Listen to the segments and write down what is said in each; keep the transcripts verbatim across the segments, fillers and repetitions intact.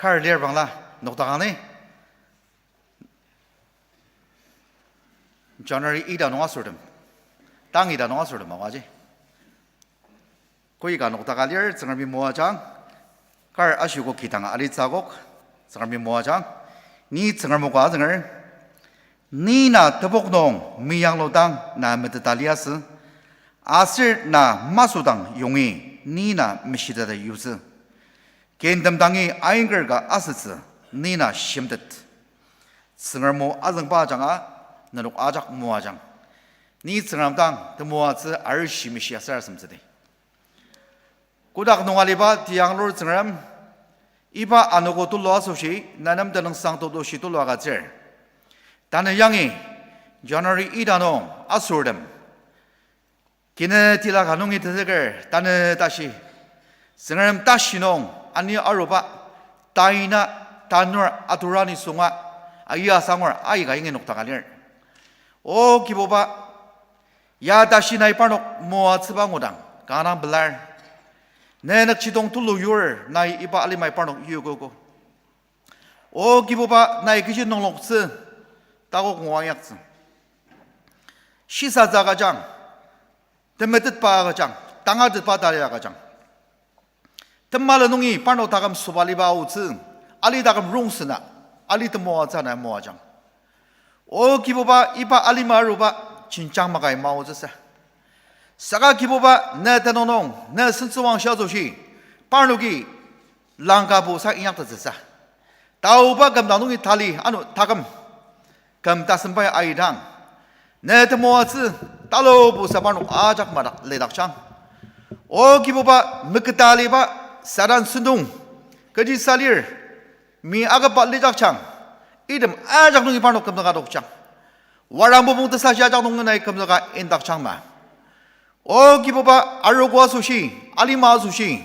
Kar lir bangla, noktakang ni. January ita nung asortem. Tang ita nung asortem awaji. Koika noktaka lir Tsüngremi moajang. Kar ashiko kidang alitsü akok Tsüngremi moajang. Ni Tsüngrem o ka azünger. Ni na tepok nung meyangludang na meteta liasü. Aser na masüdang yongi ni na meshiteta yutsü. Kintem dangi ainker ka asütsü, ni na shimtet. Tsüngrem o azüngba ajanga, nenok ajak moajang. Ni Tsüngrem dang temoatsü arishi meshia sarasademtsüdi. Kotak nung aliba tiyanglur Tsüngrem, iba anogo tulu asoshi, na nem tenüngsang tetushi tulu agütsür. Tanü yangi, January ita nung asortem. Kinü tila ka nungi tenzüker, tanü tashi. Tsüngrem tashi nung ani aruba, taina, tanur, atura nisunga, aia sangur, aika yangi noktaka lir. O Kibuba, ya tashi nai parnok moatsüba ngudang, kanga pelar. Ne nükjidong tulu yur, nai iba alimai parnok yugogo. O Kibuba, nai kechi nungloktsü, takok ngua inyaktsü. Shisatsü agüjang, temetetba agüjang, tangatetba tali agüjang. Temala nungi parnok taküm sobaliba aotsü, ali taküm rongsen na, ali temoatsü na moajang. O Kibuba, iba alima aruba jenjang makai maotsüsa. Saka Kibuba, ne tenüng nung, ne sentsüwangshi asoshi, parnoki langkabo sa inyaktettsüsa. Taoba kümdang nungi tali ano taküm küm tasembai aidang, ne temoatsü talubo sa parnok ajak madak lidakjang. O Kibuba, meketa aliba Satan sentong, kechisa lir, mi akaba lijakjang, item ajak nungi parnok kümzüka adokjang. Warang bubung tesashi ajak nungi nai kümzüka indakjang ma. O Kibuba, arogo asoshi, alima asoshi,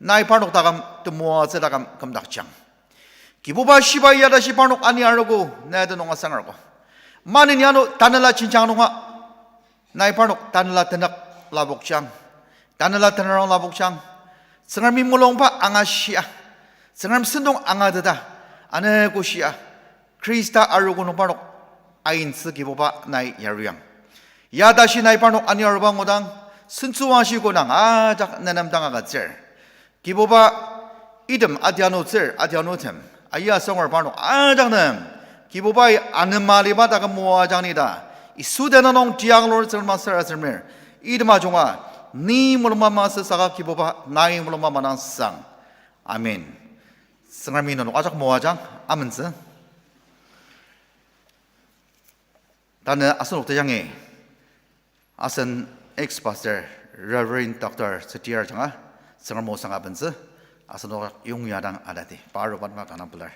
nai parnok taküm temoatsü taküm kümdakjang. Kibuba, shiba ya tashi parnok ani arogo, nai tenüng asangargo. Maneni ano tanela jenjang nunga, nai parnok tanela tenük lapokjang, tanela tenarong lapokjang. Tsüngremi mulungba angashia, Tsüngrem sentong angateta, anogo shia, Khrista arogo nung parnok aintsü Kibuba nai yaruyang. Ya tashi nai parnok ani aruba ngudang, sentsüwangshi konang ajak ne nem dang agütsür. Kibuba, item adianutsür, adianutem, aia sangur parnok ajak nem, Kibubai anema aliba taküm moajang ni ta, Yisu tenüng nung tiyanglur Tsüngrem sarasademdir, item ajunga, ni mulungba masü saka Kibuba nai mulungba manang sang. Amen. Tsüngremi nenok ajak moajang, amentsü. Tanü asenok tejangi, asen ex-pastor Reverend Doctor Tsütiyar ajanga, Tsüngrem o sanga bentsü, asenok yongya dang alati, pa aruba atema kanga pelar.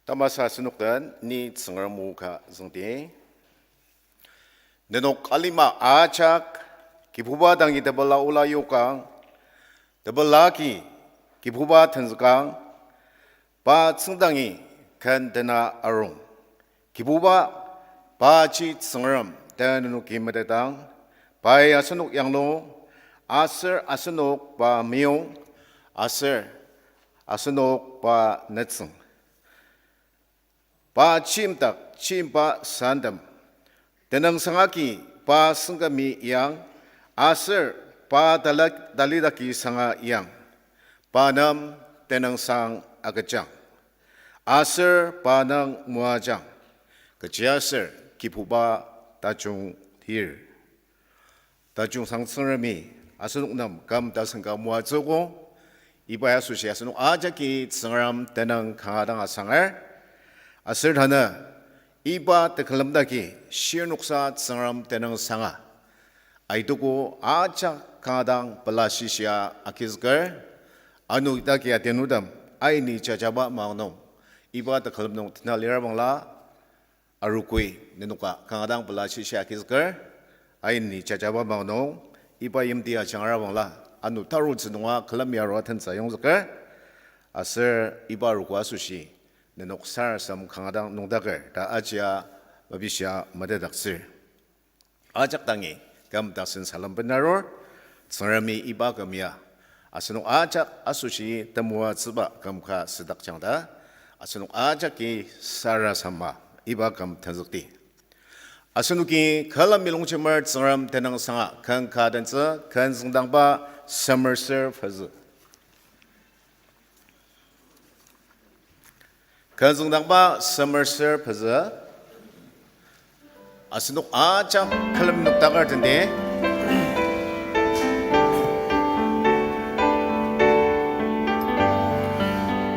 Tamasa asenok den ni Tsüngrem o ka züngdi. Nenok alima ajak Kibuba dangi tepela ola yokang, tepela agi Kibuba tenzükang, pa tsüngdangi ken dena arung. Kibuba, paji Tsüngrem ta nenoki metetang, pai asenok yanglu, aser asenok pa meyong, aser asenok pa nütsüng. Pa chimdak chimba santem, tenüngsang agi pa sengkami iang, aser pa tala-, talidaki sanga iang, pa nem tenüngsang agüjang, aser pa nem moajang, kechiaser Kibuba tajung lir. Tajung sang Tsüngremi asenok nem küm tasen ka moatsüogo. Iba asoshi asenok ajaki Tsüngrem tenüng kanga dang asangar. Aser tanü iba tekülem daki shirnoksa Tsüngrem tenüng sanga aitogo ajak kanga dang pela shishia agizüker. Ano idaki adianutem aini jajaba maong nung iba tekülem nung tena lira bangla arogoi nenoka kanga dang pela shishia agizüker. Aini jajaba maong nung iba yimti ajangara bangla ano tarutsü nunga külemi arua tensa yongzüker. Aser iba arogo asoshi nenok sarasadem kanga dang nüngdaker ta ajia mepishia metetdaktsür. Ajak dangi küm tasen salem benarur, Tsüngremi iba küm ya asenok ajak asoshi temoatsüba küm ka südakjang ta asenok ajaki sarasadema iba küm tenzükdi. Asenoki külemi longjemer Tsüngrem tenüng sanga ken ka tentsü, ken züngdangba semer ser pezü. Ken züngdangba semer ser pezü. Asenok ajak külem nokdaker tendi.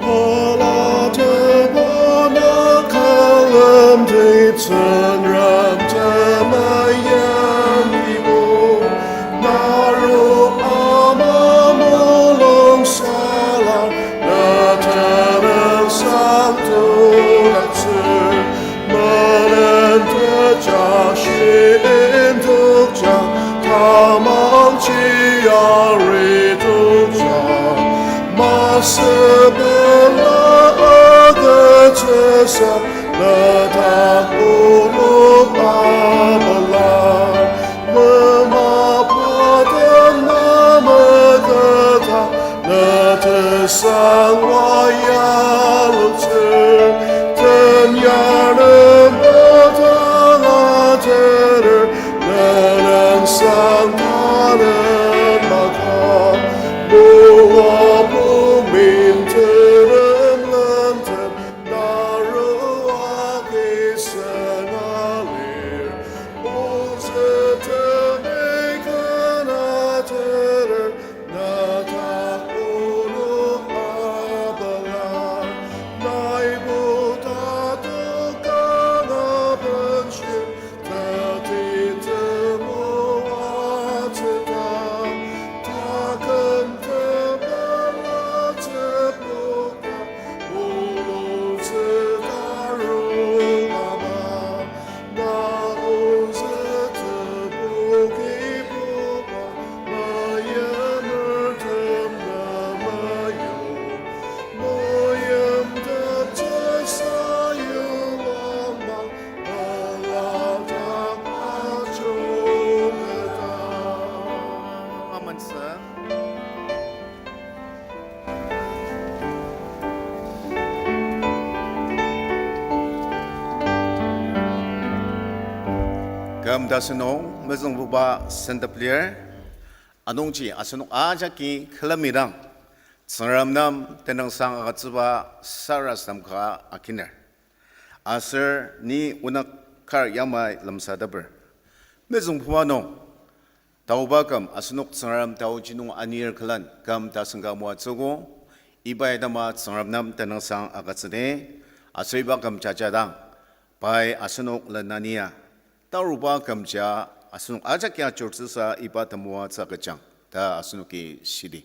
Pala tebana külemdi Tsüngrem temayangibo, naru ama mulung salar, na tenüngsang tulatsü, menen tejashi indokja, tamang chiari tokja, masü pela agütsüsa, na dak mulung abala, mema paden na meteta, na tesang wa yaloktsür, tem yarem petang ateter, nenüngsang tanü maka, Moab pumin terem lentem, naru agi sena lir, ozü temi kena teter, na dak mulung abala, naibo tatok kanga benshir, tati temoatsüta, taküm tematsübokta, mulungtsü tarung ama, na ozü tepoki poba, na yemertem na mayo, moyem teptsü sayuwangba, Küm tasen nung mezüngbuba sentep lir. Anungji asenok ajaki külemidang Tsüngrem nem tenüngsang agütsüba sarasadem ka akiner. Aser ni onük kar yamai lemsateper. Mezüngbuba nung, taoba küm asenok Tsüngrem taoji nung anir külen küm tasen ka moatsüogo, iba atema Tsüngrem nem tenüngsang agütsüdi, aser iba küm jajadang, pai asenok lenania, taruba kümja asenok ajak ya church sa iba temoatsü agüjang ta asenoki shidi.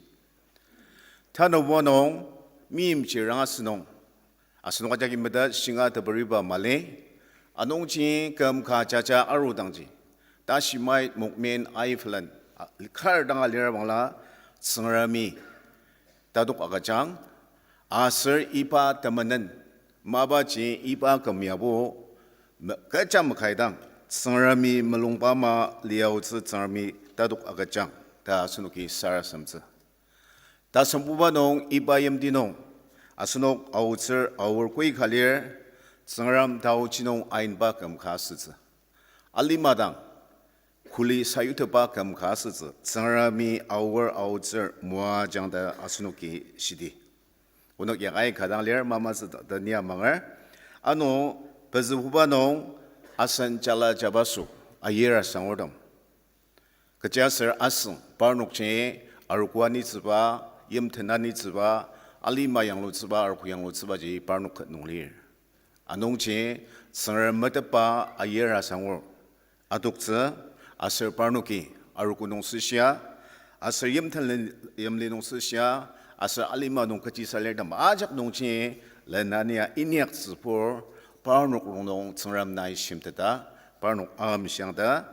Tanübo nung, meimchir ranga asünung, asenok ajaki meta shinga teperiba mali, anungji küm ka jaja arudangji, tashimai mokmen aifelen, a, kar dang alira bangla, Tsüngremi tatok agüjang, aser iba temenen, mapaji iba küm yabo, me-, kecha makaidang, Tsüngremi mulungba ama liaotsü Tsüngremi tatok agüjang ta asenoki sarasademtsü. Tasembuba nung iba yimti nung, asenok aotsür aor koi ka lir, Tsüngrem taoji nung ainba küm ka asütsü. Alima dang, kuli sayutepa küm ka asütsü, Tsüngremi aor aotsür moajang ta asenoki shidi. Onok yak aika dang lir, mamatsü ta, ta nia manger. Ano, pezübuba nung, asen jala jabaso, ayir asangurtem. Kechiaser asüng parnokji arogo anitsüba, yimten anitsüba, alima yanglutsüba, arogo yanglutsübaji parnok ket nung lir. Anungji Tsüngrem metetba ayir asangur adoktsü, aser parnoki arogo nung süshia, aser yimten len-, yimli nung süshia, aser alima nung kechi salirtem ajak nungji lenania inyaktsübur, parnok rongnung Tsüngrem nai shimteta, parnok amshiang ta,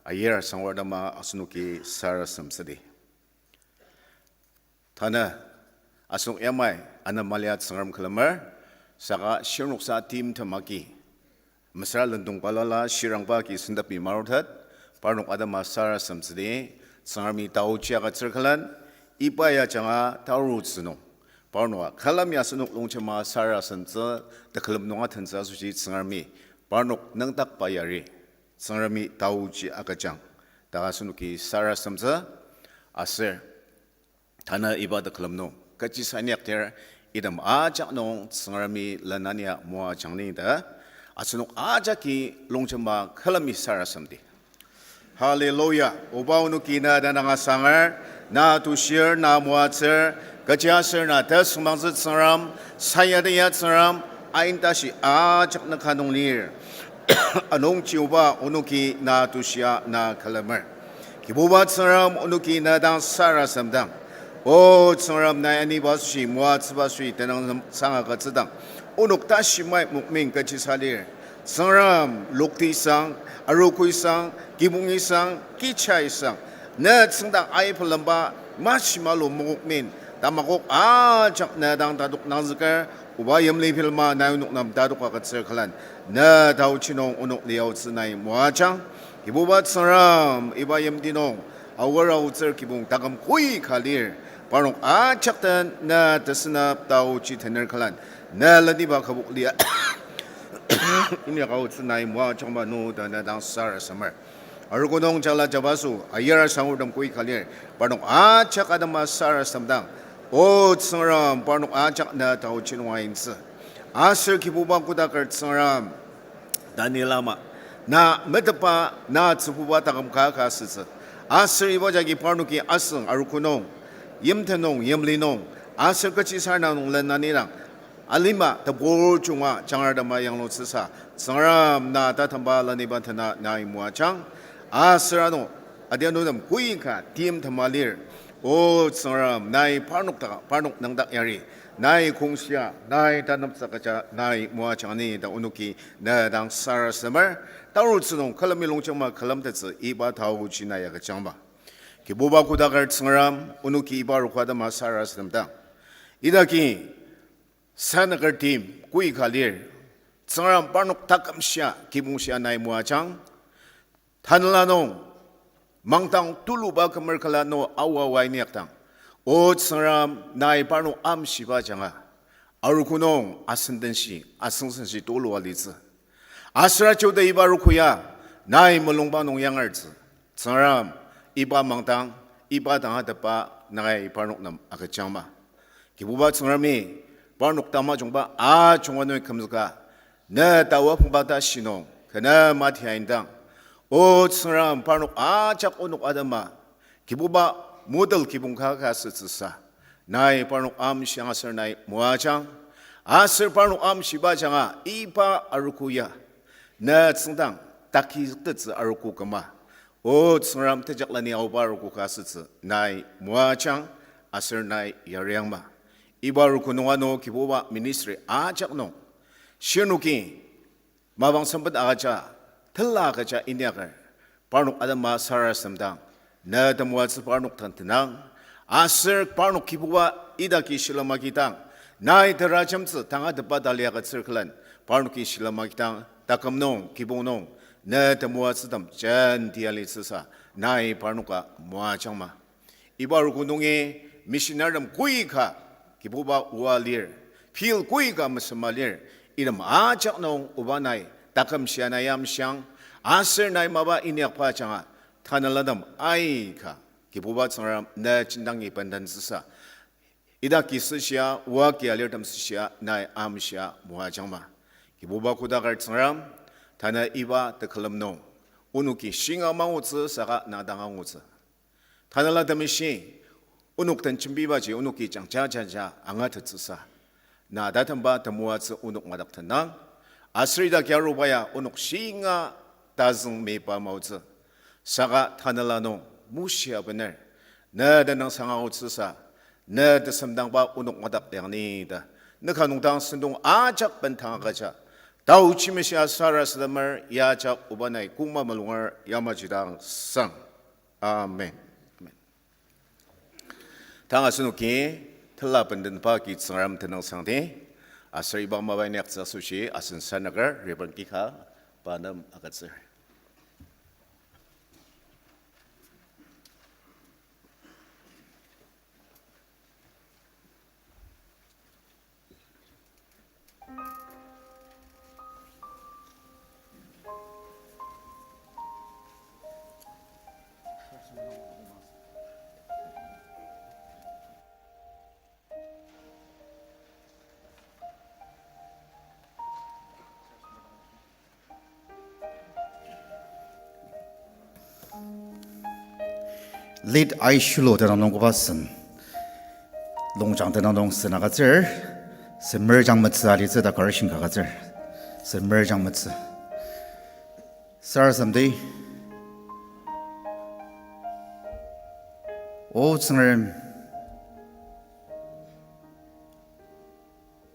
ayir asangur atema asenoki sarasademtsüdi. Tanü, asenok yamai anemalia Tsüngrem külemer, saka shirnoksa timtem agi mesüra lendong balala shirangba agi sentep marutet, parnok atema sarasademtsüdi, Tsüngremi taochi agütsür külen, iba ya ajanga tarutsü nung, parnoka külemi asenok longjema sarasademtsü, tekülem nung atentsü asoshi Tsüngremi parnok nüngdakba yari, Tsüngremi taochi agüjang ta asenoki sarasademtsü. Aser tanü iba tekülem nung kechi sa inyakdir, item ajak nung Tsüngremi lenania moajang ni ta asenok ajaki longjema külemi sarasademdi. Hallelujah. Oba, onoki na tenüng asanger, na tushir, na moatsür, kechiaser na tesüngmangtsü Tsüngrem, sayadi ya Tsüngrem, ain tashi ajak nü ka nung lir. Anungji Oba, onoki na tushia na külemer. Kibuba Tsüngrem, onoki na dang sarasademdang, O Tsüngrem, nai aniba asoshi, moatsüba asoshi tenüngsang agütsüdang, onok tashimai mokmin kechi sa lir. Tsüngrem, lokti sang, arogo sang, kibong sang, kicha sang, ne tsüngdang aibelemba mashi malu mokokmin, tamakok ajak ne dang tatok nangzüker, Oba, yimli bilema nai onok nem tatok agütsür külen, ne taochi nung onok liaotsü nai moajang. Kibuba Tsüngrem, iba yimti nung aor aotsür kibong taküm koi ka lir, parnok ajak den ne tesünep taochi tener külen, ne leniba kübok lia inyaka aotsü nai moajangba nü ta ne dang sarasademer. Arogo nung jala jabaso ayir asangurtem koi ka lir, parnok ajak atema sarasademdang, O Tsüngrem, parnok ajak ne taochi nung aintsü. Aser Kibuba kodaker Tsüngrem, tanü lama, na metetba, na tsübuba taküm ka ka asütsü. Aser iba jagi parnoki asüng arogo nung, yimten nung, yimli nung, aser kechi sarena nung lenanidang, alima tebur junga jangar tema yanglutsüsa, Tsüngrem, na tatemba leniba tena nai moajang. Aser ano adianu nem koi ka timtema lir, O Tsüngrem, nai parnok ta, parnok nüngdak yari, nai kongshia, nai taneptsü agüja nai moajang ni ta onoki ne dang sarasademer. Tarutsü nung külemi longjema külemtettsü iba taochi nai agüjangma. Kibuba kodaker Tsüngrem, onoki iba arogo atema sarasademdang, idaki sanaker tim koi ka lir, Tsüngrem, parnok takümshia kibongshia nai moajang. Tanela nung mangdang tuluba kümer külemi nung aoa aoa inyakdang, O Tsüngrem, nai parnok amshiba ajanga, arogo nung asendenshi, asengsenshi tulua litsü. Aser aji ta iba arogo ya nai mulungba nung yangertsü. Tsüngrem, iba mangdang, iba tangatetba nai parnok nem agüjangma. Kibuba Tsüngremi, parnok tamajungba ajunga nungi kümzüka, ne tawa pongba tashi nung kena mati aindang, O Tsüngrem, parnok ajak onok atema Kibuba model kibong ka ka asütsüsa, nai parnok amshiang aser nai moajang. Aser parnok amshiba ajanga iba arogo ya ne tsüngdang takizüktettsü arogo küma, O Tsüngrem, tejakleni aoba arogo ka asütsü nai moajang aser nai yariangma. Iba arogo nung ano Kibuba ministry ajak nung shirnoki mapang sempet agüja, tela agüja inyaker, parnok atema sarasademdang, ne temoatsü parnok den tenang. Aser parnok Kibuba idaki shilem agidang, nai terajemtsü tangatetba tali agütsür külen, parnoki shilem agidang taküm nung kibong nung ne temoatsütem jenti alitsüsa, nai parnoka moajangma. Iba arogo nungi missionarytem koi ka Kibuba oa lir, field koi ka mesema lir, item ajak nung Oba nai takümshia nai amshiang, aser nai mapa inyakba ajanga tanelatem aika Kibuba Tsüngrem ne jendangi bendentsüsa, idaki süshia, oa ki alirtem süshia nai amshia moajangma. Kibuba kodaker Tsüngrem, tanü iba tekülem nung onoki shinga mangutsü saka na dang angutsü. Tanela Temeshi, onok den jembibaji onoki jangja jaja angatettsüsa, na tatemba temoatsü onok madak tenang. Aser ita kiaruba ya onok shinga tazüng mepa maotsü. Saka tanela nung mushia bener, ne tenüngsang aotsüsa, ne tesemdangba onok madak liang ni ta, ne ka nungdang sentong ajak bendang agüja, Taochi Meshia sarasademer ya ajak oba nai kongma malunger yamaji dang sang. Amen. Amen. Tang asenoki tela bendenba ki Tsüngrem tenüngsangdi, aser iba mapa inyaktsü asoshi asen sanaker Reverend Kika pa nem agütsür. Lead I Shulo tenüng nung koba sen, longjang tenüng nung sen agütsür, semer jangmetsü alitsü ta kar shinga agütsür, semer jangmetsü. Sarasademdi, O Tsüngrem,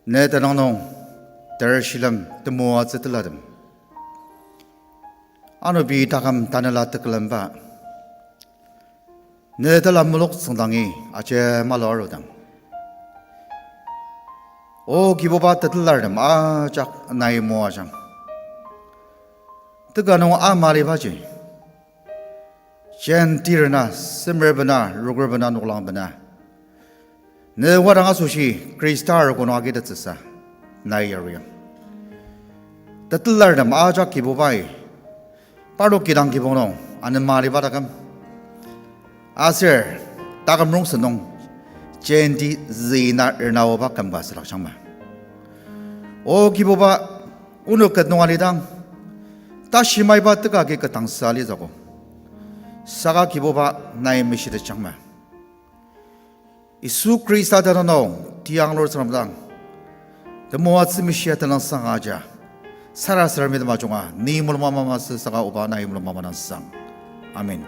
ne tenüng nung ter shilem temoatsü telatem, ano pei taküm tanela tekülemba, ne tela muluk tsüngdangi ajemalu arudang, O Kibuba, tetelartem ajak nai moajang. Teka nung amalibaji, Jenti rena, semer bena, rokür bena, noklang bena, ne wadang asoshi Khrista arogo nung agitettsüsa nai yariang. Tetelartem ajak Kibubai parnok kidang kibong nung anema aliba taküm, aser taküm rongsen nung jenti züina ernaoba kümka südakjangma. O Kibuba, onok ket nung alidang, tashi maiba teka agi ketdangsa alizago. Saka Kibuba, nai meshitetjangma. Yisu Khrista tenüng nung tiyanglur Tsüngrem dang temoatsü meshia tenüngsang aja, sarasademdi majunga ni mulung mama masü saka Oba, nai mulung mama dang sang. Amen.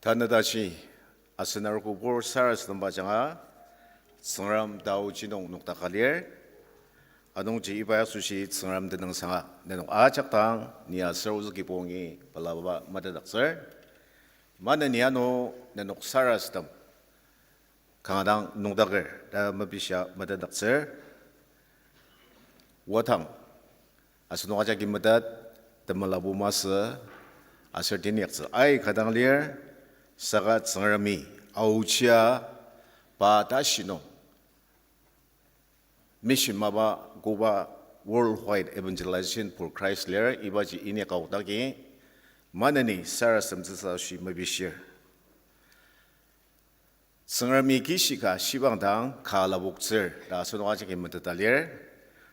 Tanü tashi, asen arogopur sarasademba ajanga, Tsüngrem taoji nung nokdaka lir. Anungji iba asoshi Tsüngrem tenüngsanga nenok ajak dang ni aser ozü kibongi pelaba metetdaktsür. Maneni ano nenok sarasadem kanga dang nokdaker ta mepishia metetdaktsür. Wadang, asenok ajaki metet, temelabo masü, aser teinyaktsü aika dang lir, saka Tsüngremi aochia pa tashi nung mission mapa koba Worldwide Evangelization for Christ lir, ibaji inyaka aodagi, maneni sarasademtsüsa asoshi mepishir. Tsüngremi kishi ka shibang dang ka lapoktsür ta asenok ajaki meteta lir.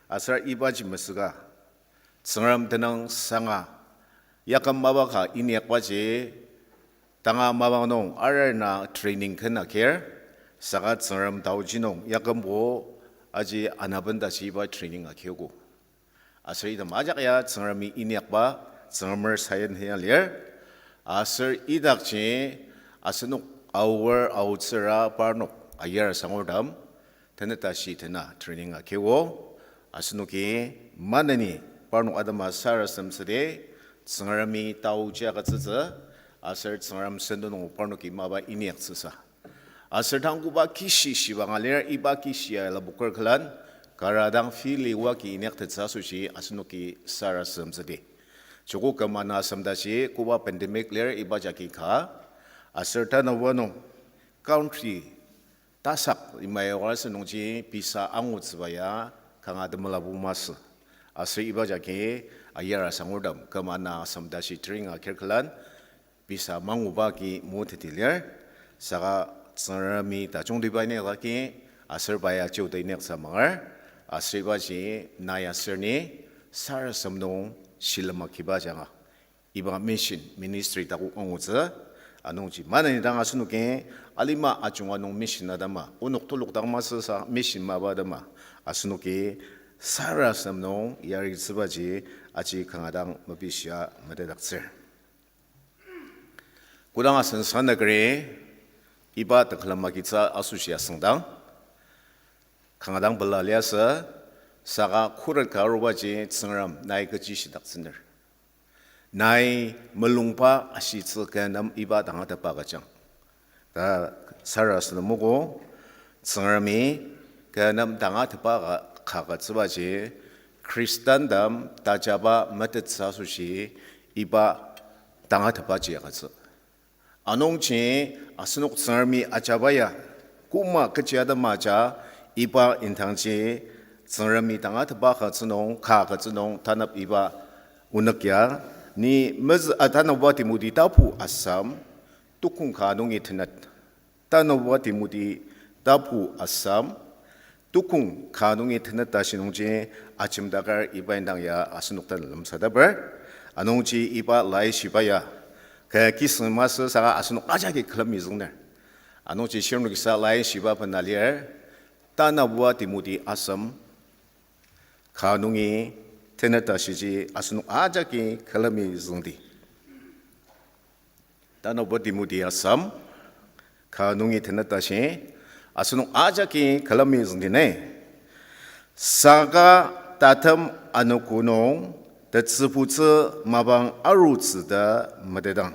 Aser ibaji mesüka, Tsüngrem tenüngsanga yaküm mapa ka inyakbaji, tanga mapang nung arena training ken akir, saka Tsüngrem taoji nung yakümbo aji anaben tashi iba training akiogo. Aser item ajak ya Tsüngremi inyakba, Tsüngremer sayan hea lir. Aser idakji asenok aor aotsüra parnok ayar sangurtem tenetashi tena training akio. Asenoki maneni parnok atema sarasademtsüdi, Tsüngremi taoji agütsütsü, aser Tsüngrem sentong nung parnoki mapa inyaktsüsa. Aser tang koba kishi shibang alir, iba kishi ya lapoker külen, kara dang fili waki inyaktettsü asoshi asenoki sarasademtsüdi. Joko küm ana asem tashi koba pandemic lir iba jagi ka, aser tanü wa nung country tasak imai oa asenungji visa angutsüba ya kanga temelabo masü. Aser iba jagi ayar asangurtem küm ana asem tashi training akir külen visa manguba agi meteti lir, saka Tsüngremi tajungtiba inyakdaki, aser pa ya chiuta inyaktsü mangar, aser ibaji nai aser ni sarasadem nung shilem akiba ajanga iba mission ministry takok angutsü. Anungji maneni dang asenoki alima ajunga nung mission atema, onok telok dang masü sa mission mapa atema, asenoki sarasadem nung yaritsübaji aji kanga dang mepishia metetdaktsür. Kodang asen sanakeri iba tekülem agitsü asoshi asüngdang, kanga dang pela liasü, saka khuret ka arubaji Tsüngrem nai kechi shidaktsüner. Nai mulungba ashitsü kü nem iba tangatetba agüjang ta sarasadem ogo. Tsüngremi kü nem tangatetba ka, ka agütsübaji, Khristantem tajaba metettsü asoshi iba tangatetbaji agütsü. Anungji asenok Tsüngremi ajaba ya, koma kechi atema aja, iba indangji Tsüngremi tangatetba agütsü nung, ka agütsü nung tanep iba onük ya, ni mezü-, a, tanabuba Timoti tapu asem, tukong ka nungi tenet. Tanabuba Timoti tapu asem, tukong ka nungi tenet tashi nungji ajemdaker iba indang ya asenok den lemsateper. Anungji iba laishiba ya kü kisüng masü saka asenok ajaki külemi züngner. Anungji shirnokisa laishiba bena lir, tanabuba Timoti asem, ka nungi tenet tashiji asenok ajaki külemi züngdi. Tanabuba Timoti asem, ka nungi tenet tashi, asenok ajaki külemi züngdi ne. Saka tatem anogo nung tetsübutsü mapang arutsü ta metetang,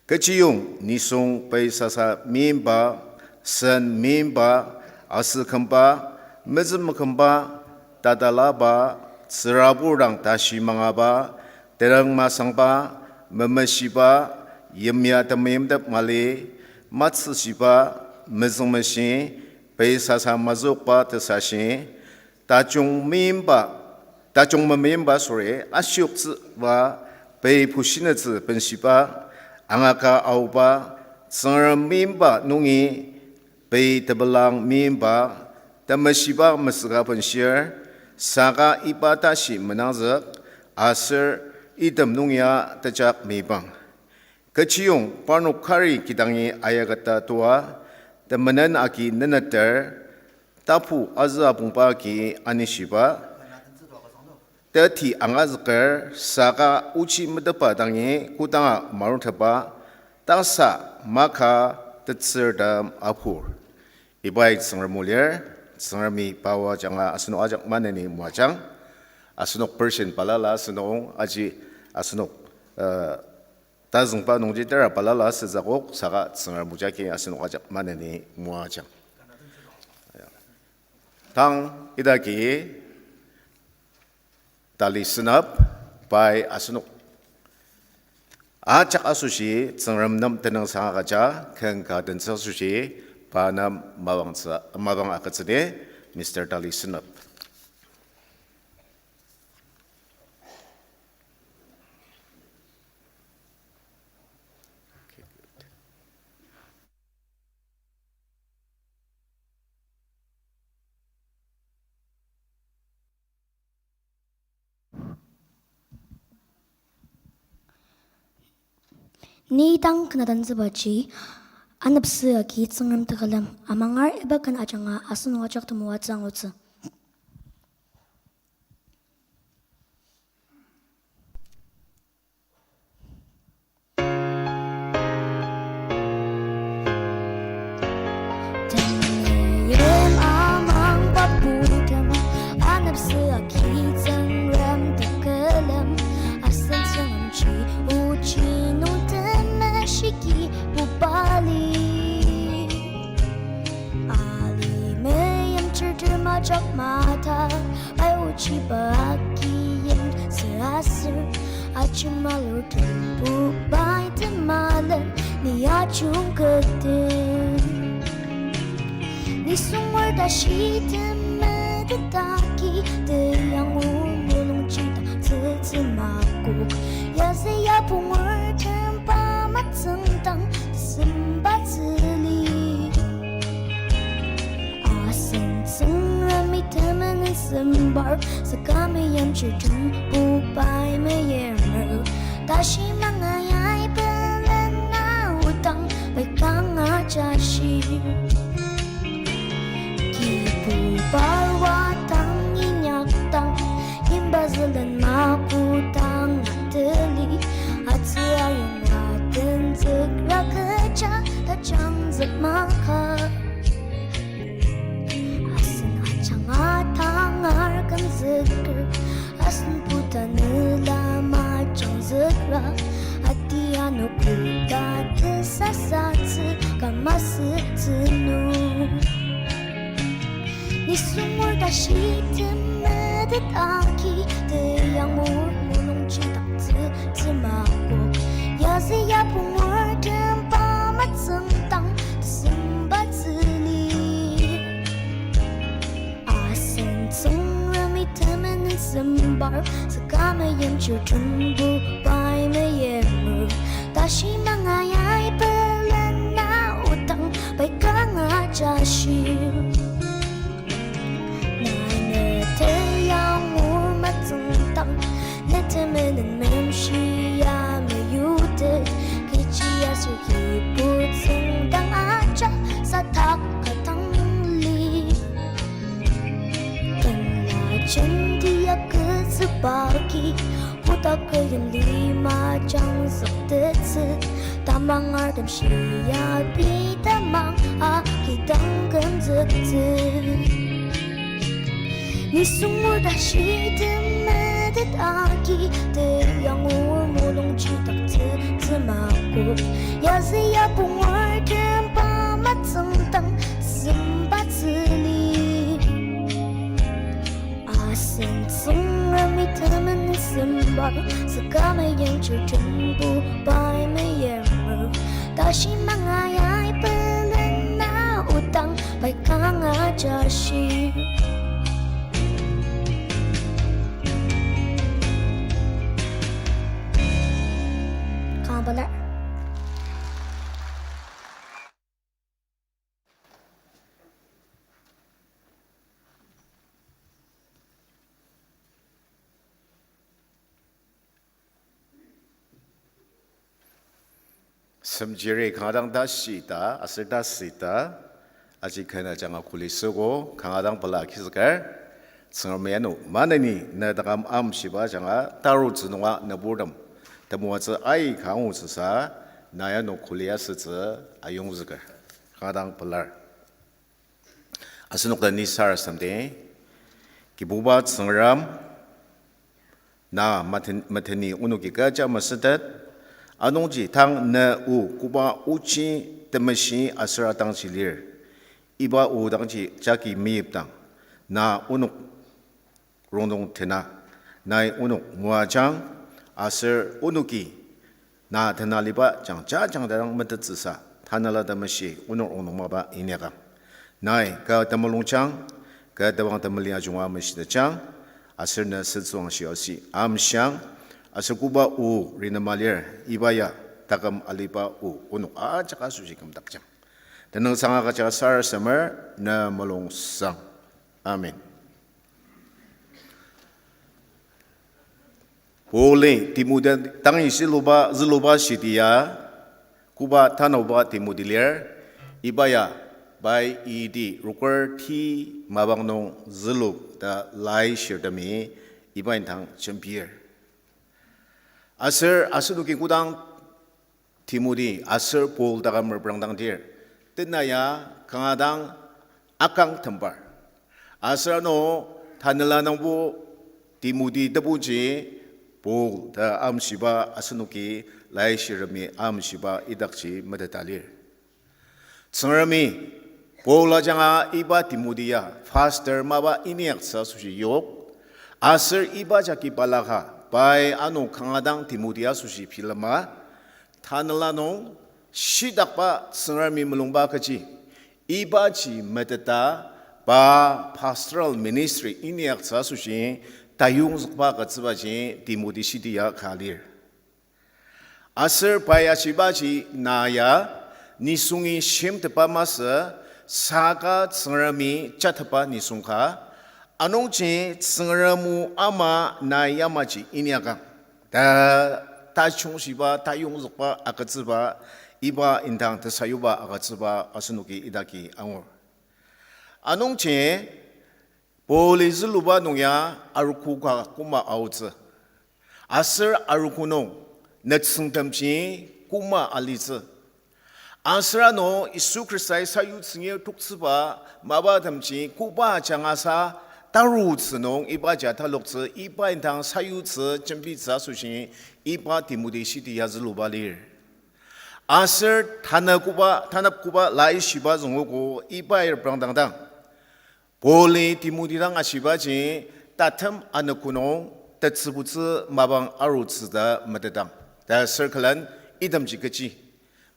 kechiyong nisung pei sasa meimba, sen meimba, asükümba, mezümekümba, tatalaba, tsürabur dang tashi mangaba, terang masangba, memeshiba, yimya temeimtep mali, matsüshiba, mezüngmeshi, pei sasa mazükba tesashi, tajung meimba, tajung memeimba, sorry, ashioktsüba, pei pushinetsü benshiba, angaka aoba, Tsüngrem meimba nungi pei tepelang meimba, temeshiba mesüka benshir, saka iba tashi menangzük, aser item nung ya tejak meibang. Kechiyong parnok kari kidangi ayaketa tua, temenen agi neneter, tapu azü apongba agi anishiba, teti angazüker saka ochi metetba dangi kodanga maruteba, Tasa maka tetsürtem apur. Ibai Tsüngrem o lir, Tsüngremi pa o ajanga asenok ajak maneni moajang. Asenok percent balala asenok aji asenok, uh, tazüngba nungji tera balala asütsü akok saka Tsüngrem o jagi asenok ajak maneni moajang. Tang idaki Tali Senap, pai asenok ajak asoshi Tsüngrem nem tenüngsang agüja, ken ka tentsü asoshi pa nem mapang tsü, mapang agütsüdi, Mister Tali Senap. Ni tang kena tantsübaji, anepsü agi Tsüngrem tekülem, amangar iba ken ajanga asenok ajak temoatsü angutsü. Temeim amangba putem, anepsü agi Tsüngrem tekülem, asen Tsüngremji ochi nung temeshiki pubali. Ali meimchirtem ajak mata, ai ochiba agi yimsü aser, ajemalur tembu pai temalen, ni ajungketen. Nisung or tashi temetet agi, teyangu mulungji dak tsütsü makok. Yazü yapungertem pa matsüngdang, sembatsüli. Asen Tsüngremi temenen sembar, saka meimchirtem pai meimer. Tashi mangai ai pelena odang, pai kanga jashi. Kibuba wadang inyakdang, imba zülen makudang ateli, atsü ayonga tenzükra kecha tajangzük maka. Asen ajanga tangar kümzüker, asen puta nüla majangzükra, ati ano koda tesasatsü kama sütsü nung. Nisung or tashi temetet agi, teyangu mulungji dak tsütsü makok. Yazü yapungertem pa matsüngdang, sembatsüli. Asen Tsüngremi temenen sembar, saka meimchirtem bu pai meimer. Tashi mangai ai pelena odang, pai kanga jashi. Na ne teyangu matsüngdang, ne temenen memshia meyutet, kechi aser kibu tsüngdang ajak sadak ka dang li. Tenla jenti agütsüba agi, kotak kü yimli majangzüktettsü, tamangertem shia pei tamang agi dang kümzüktsü. Nisung or tashi temetet agi, teyangu mulungji dak tsütsü makok. Yazü yapungertem pa matsüngdang, sembatsüli. Asen Tsüngremi temenen sembar, saka meimchirtem bu pai meimer. Tashi mangai ai pelena odang, pai kanga jashi. Kanga pelar. Semjiri kanga dang ta shita, aser ta sita, aji ken ajanga kuli süogo, kanga dang pela agizüker, Tsüngremi ano maneni ne takam amshiba ajanga tarutsü nunga nüburtem temoatsü aika angutsüsa, Na ya no kuli asütsü ayongzüker. Kanga dang pelar. Asenok ta ni sarasademdi. Kibuba Tsüngrem, na maten-, mateni onoki kecha masütet, anungji tang ne o koba ochi temeshi aser atangji lir. Iba o dangji jagi meyipdang, na onok rongnung tena, nai onok moajang, aser onoki na tenaliba jangja jangdang metettsüsa, Tanela Temeshi onok rongnung mapa inyakang. Nai kü temulungjang, kü tebang temeli ajunga meshitetjang, aser ne sütsüwangshi ashi amshiang, aser koba o rinema lir, iba ya taküm aliba o onok ajak asoshi kümdakjang. Tenüngsang agüja sarasademer ne mulungsang. Amen. Pauli Timoti dangi züluba, züluba shitia, koba tanabuba Timoti lir, iba ya pai iti roker ti mapang nung zülu ta laishirtemi iba indang jembir. Aser asenoki kodang Timoti aser Paul taküm reprangdangdir, tena ya kanga dang akang tembar. Aser ano tanela nungbo Timoti tebuji Paul ta amshiba asenoki laishirtemi amshiba idakji meteta lir. Tsüngremi Paul ajanga iba Timoti ya pastor mapa inyaktsü asoshi yok, aser iba jagi balaka pai ano kanga dang Timoti asoshi bilema, tanela nung shidakba Tsüngremi mulungba kechi, ibaji meteta pa pastoral ministry inyaktsü asoshi tayongzükba agütsübaji Timoti shidi ya ka lir. Aser pai ashibaji na ya nisungi shimtetba masü, saka Tsüngremi jatetba nisung ka, anungji Tsüngrem o ama na yamaji inyakang ta tajungshiba, tayongzükba agütsüba, iba indang tesayuba agütsüba asenoki idaki angur. Anungji Pauli züluba nung ya arogo ka koma aotsü. Aser arogo nung nütsüngtemji koma alitsü. Aser ano Yisu Khristai sayutsü ngir toktsüba mapatemji koba ajangasa tarutsü nung ibaji ataloktsü, iba indang sayutsü jembitsü asoshi iba Timoti shidi ya züluba lir. Aser tanü koba, tanap koba laishiba züngogo iba reprangdangdang, Pauli Timoti dang ashibaji tatem anogo nung tetsübutsü mapang arutsü ta metetang ta sür külen itemji kechi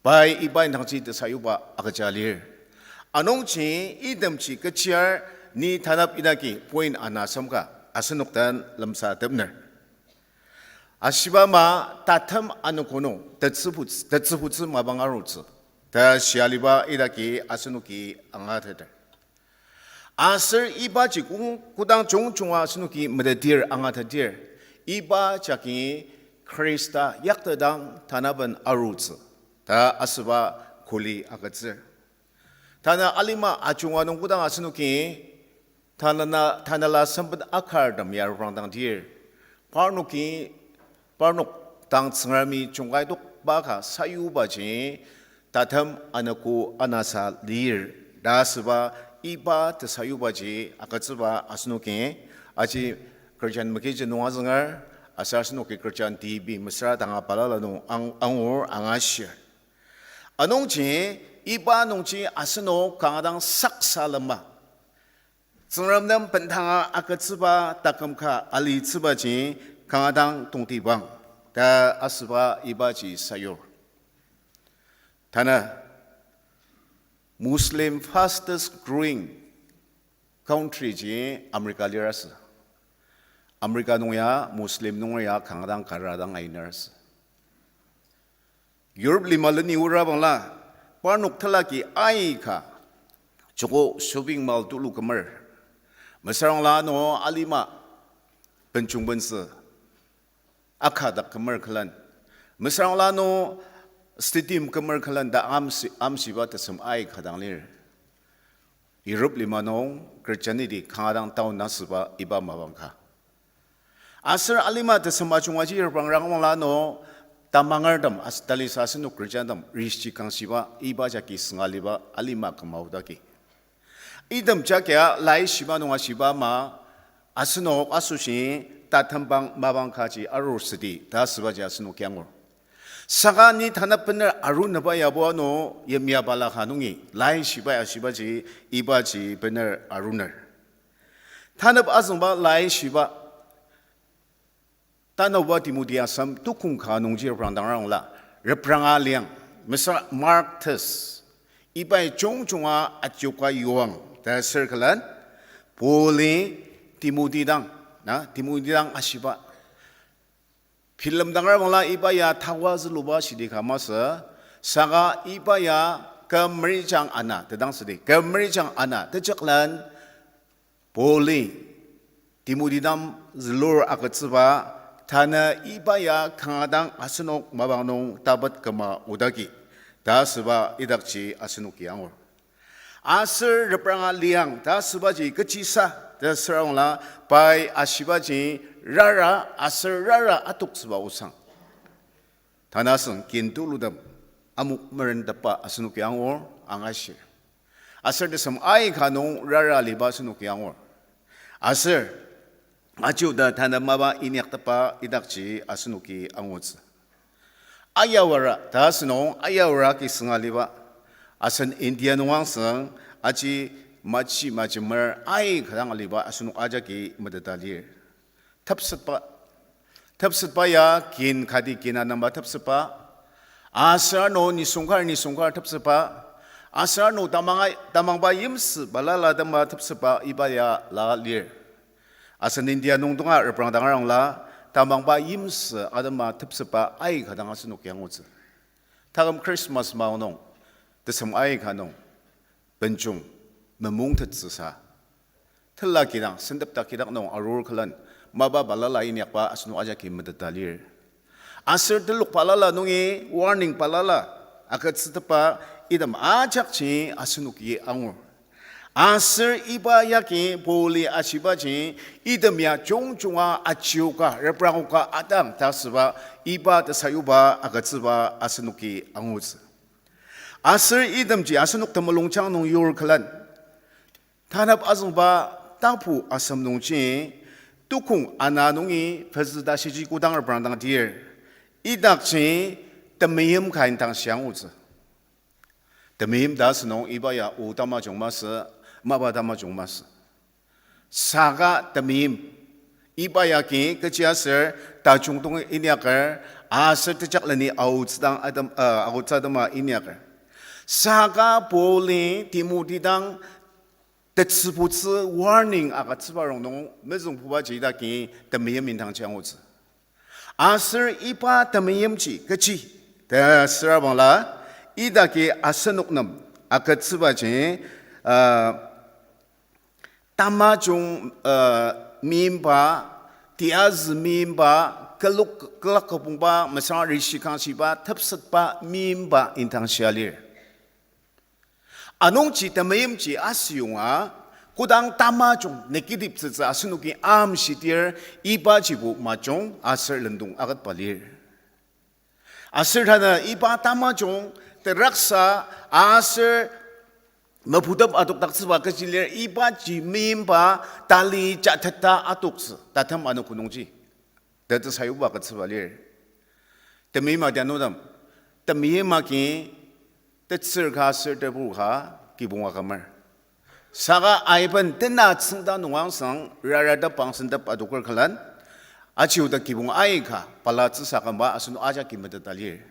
pai iba indangji tesayuba agüja lir. Anungji itemji kechiar ni tanap idaki point ana semka asenok den lemsatepner. Ashiba ama tatem anogo nung tetsübuts-, tetsübutsü mapang arutsü ta shia aliba idaki asenoki angateter. Aser ibaji kong-, kodang jungjunga asenoki metetdir angateter, iba jagi Khrista yaktetdang tanaben arutsü ta asüba kuli agütsür. Tanü alima ajunga nung kodang asenoki tanü-, tanela sempet akartem ya reprangdangdir, parnoki, parnok dang Tsüngremi jungkaitokba ka sayubaji tatem anogo anasa lir ta asüba iba tesayubaji agütsüba asenoki aji Christian mekiji nung azünger, aser asenoki Christian T V mesüra tanga balala nung ang-, angur angashir. Anungji iba nungji asenok kanga dang saksalema Tsüngrem nem bendanga agütsüba taküm ka alitsübaji kanga dang tongtibang ta asüba ibaji sayur. Tanü Muslim fastest growing country ji America lir asü. America nung ya Muslim nunger ya kanga dang kara dang ainer asü. Europe lima leni ora bangla, parnok telaki aika, joko shopping mall tulu kümer. Mesüra bangla ano alima benjung bensü akadak kümer külen. Mesüra bangla ano stadium kümer külen ta amshi-, amshiba tesem aika dang lir. Europe lima nung Christianity kanga dang town asüba iba mapang ka. Aser alima tesem ajunga ji reprang rangwangla ano tamangertem as-, talisa asenok kechantem rishikangshiba iba jagi sünga aliba alima küma odagi. Item jagia laishiba nung ashiba ama, asenok asoshi tatembang mapang kaji arur südi ta asübaji asenoki angur. Saka ni tanü bener aruneba yabo ano yimya balaka nungi laishiba ashibaji ibaji bener aruner. Tanep azüngba laishiba, tanaoba Timoti asem tukong ka nungji reprangdangrangla, repranga liang, mesüra Mark Tes, ibai jungjunga atioka yuang ta asür külen, Pauli Timoti dang, na, Timoti dang ashiba bilemdangra bangla iba ya tawa züluba shidi ka masü, saka iba ya kü merijang ana, tedang südi, kü merijang ana, tejaklen Pauli Timoti dang zülur agütsüba, tanü iba ya kanga dang asenok mapang nung tapet küma odagi ta asüba idakji asenoki angur. Aser repranga liang ta asübaji kechisa ta asürangla, pai ashibaji rara aser rara atoktsüba osang. Tanü asüng kin tulutem amok merentepba asenoki angur angashi. Aser tesem aika nung rara aliba asenoki angur. Aser ajiuda tanü mapa inyaktepba idakji asenoki angutsü. Ayawara ta asünung ayawara ki sünga aliba, asen India nung angseng aji machi majemer aika dang aliba asenok ajaki meteta lir. Tepsetba, tepsetba ya kin kati kin anema tepsetba, aser ano nisung kar nisung kar tepsetba, aser ano tamang, tamangba yimsü balala atema tepsetba iba ya la lir. Asen India nung tonga reprangdangrangla, tamangba yimsü atema tepsetba aika dang asenoki angutsü. Taküm Christmas maong nung, tesem aika nung, benjung, memung tetsüsa, tela kidang sentep ta kidak nung arur külen, mapa balala inyakba asenok ajaki meteta lir. Aser telok balala nungi warning balala agütsütepba item ajakji asenoki angur. Aser iba yagi Pauli ashibaji, item ya jungjunga ajioka, reprangoka atang ta asüba, iba tesayuba agütsüba asenoki angutsü. Aser itemji asenok temulungjang nung yur külen, tanep azüngba tapu asem nungji, tukong ana nungi pezü ta shiji kodang reprangdang dir, idakji temeim ka indang shiangutsü. Temeim ta asünung iba ya o tamajung masü, mapa tamajung masü. Saka temeim, iba yagi kechiaser tajung tongi inyaker, aser tejakleni aotsü dang atem, uh, aotsü atema inyaker. Saka Pauli Timoti dang tetsübutsü warning agütsüba rongnung mezüngbubaji idaki temeim indangji angutsü. Aser iba temeimji kechi ta süra bangla, idaki asenok nem agütsübaji, uh, tamajung, uh, meimba, tiyazü meimba, külok, külak kübongba, mesüra rishikangshiba, tepsetba meimba indang shia lir. Anungji temeimji asüyonga, kodang tamajung negative tsütsü asenoki amshidir, ibajibo majung aser lendong aketba lir. Aser tanü iba tamajung teraksa aser meputep adokdaktsüba kechi lir, ibaji meimba tali jateta adoktsü, tatem ano kunungji. Tete sayuba agütsüba lir. Temeim adianutem, temeim agi tetsür ka aser tebur ka kibong akümer. Saka aiben tena tsüngda nungangsang rarada pang sentep adoker külen, ajiuda kibong aika palatsüsa kümba asenok ajaki meteta lir.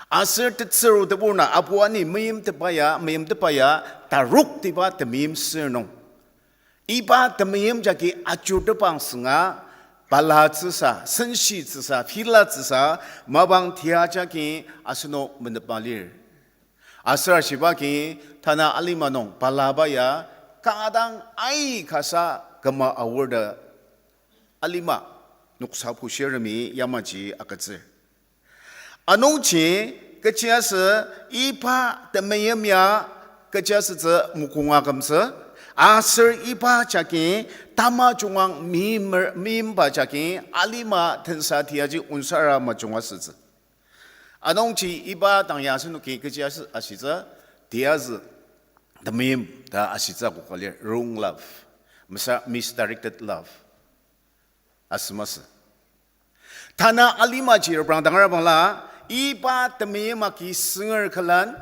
Aser tetsüru tebur na apu ani meimtepa ya, meimtepa ya, taroktiba temeim sür nung, iba temeim jagi ajurtepang sünga, palatsüsa, senshitsüsa, filatsüsa, mapang tia jagi asenok menepa lir. Aser ashibagi, tanü alima nung palaba ya, kanga dang aikasa küma aor ta alima noksa pushirtemi yamaji agütsür. Anungji kechiaser iba temeim ya kechiaser tsü mokong akümtsü, Aser iba jagi tamajungang meimer-, meimba jagi alima tensa tiaji onsara majunga sütsü. Anungji iba dang ya asenoki kechi asü-, ashitsü, tiazü temeim ta ashitsü akoka lir, wrong love, mesa-, misdirected love asümasü. Tanü alimaji reprangdangra bangla, iba temeim agi sünger külen,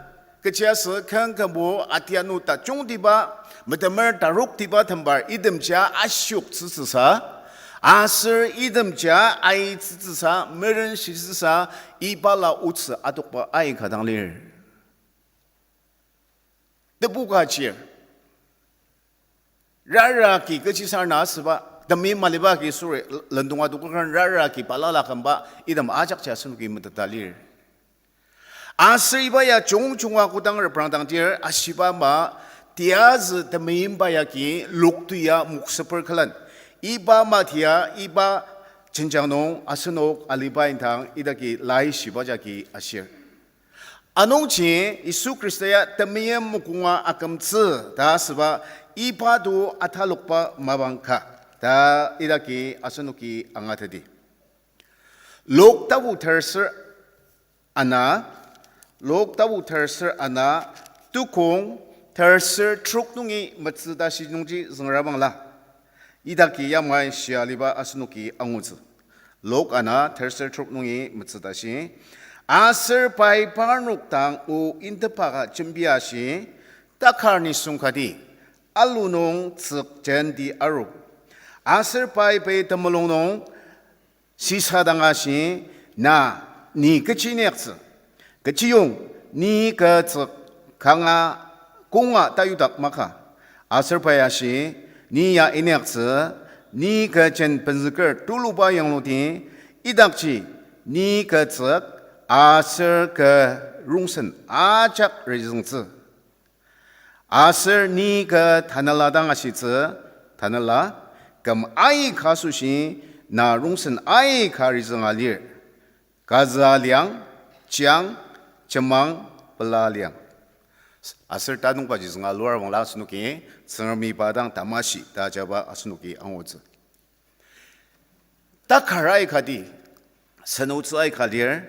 kechiaser ken kümbo atianu tajungtiba, metemer taroktiba tembar itemjia ashioktsütsüsa, aser itemjia aitsütsüsa, merenshitsüsa, ibala otsü adokba aika dang lir. Tebu ka chir. Rara ki kechisarena asüba, temeim maliba ki sorry, lendong adoka kar rara ki balala kümba, item ajakji asenoki meteta lir. Aser iba ya jungjunga kodang reprangdangdir ashiba ama, tiazü temeimba yagi loktuya moksüper külen. Iba ama tia, iba jenjang nung asenok aliba indang idaki laishiba jagi ashir. Anungji Yisu Khrista ya temeim mokonga akümtsü ta asüba iba to atalokba mapang ka ta idaki asenoki angateti. Luk tapu terser ana, Luk tapu terser ana, tukong terser trok nungi metsü tashi nungji züngra bangla. Idaki yamai shia aliba asenoki angutsü. Luk ana terser trok nungi metsü tashi. Aser pai parnok dang o intepaka jembi ashi, takar nisung kati, alu nung tsük jenti aru. Aser pai pei temulung nung shisadang ashi, na, ni kechi inyaktsü? Kechiyong, ni kü tsük kanga konga tayudak maka. Aser pai ashi, ni ya inyaktsü, ni kü jen penzüker tuluba yangluti, idakji, ni kü tsük, aser kü rongsen ajak rizüngtsü. Aser ni kü tanela dang ashitsü, tanela, küm aika asoshi, na rongsen aika rizünga lir. Kazü aliang, chiang, chemang, pela aliang. Aser tanungbaji zünga luar bangla asenoki, Tsüngremi pa dang tamashi ta ajaba asenoki angutsü. Takar aikati, senotsü aika lir,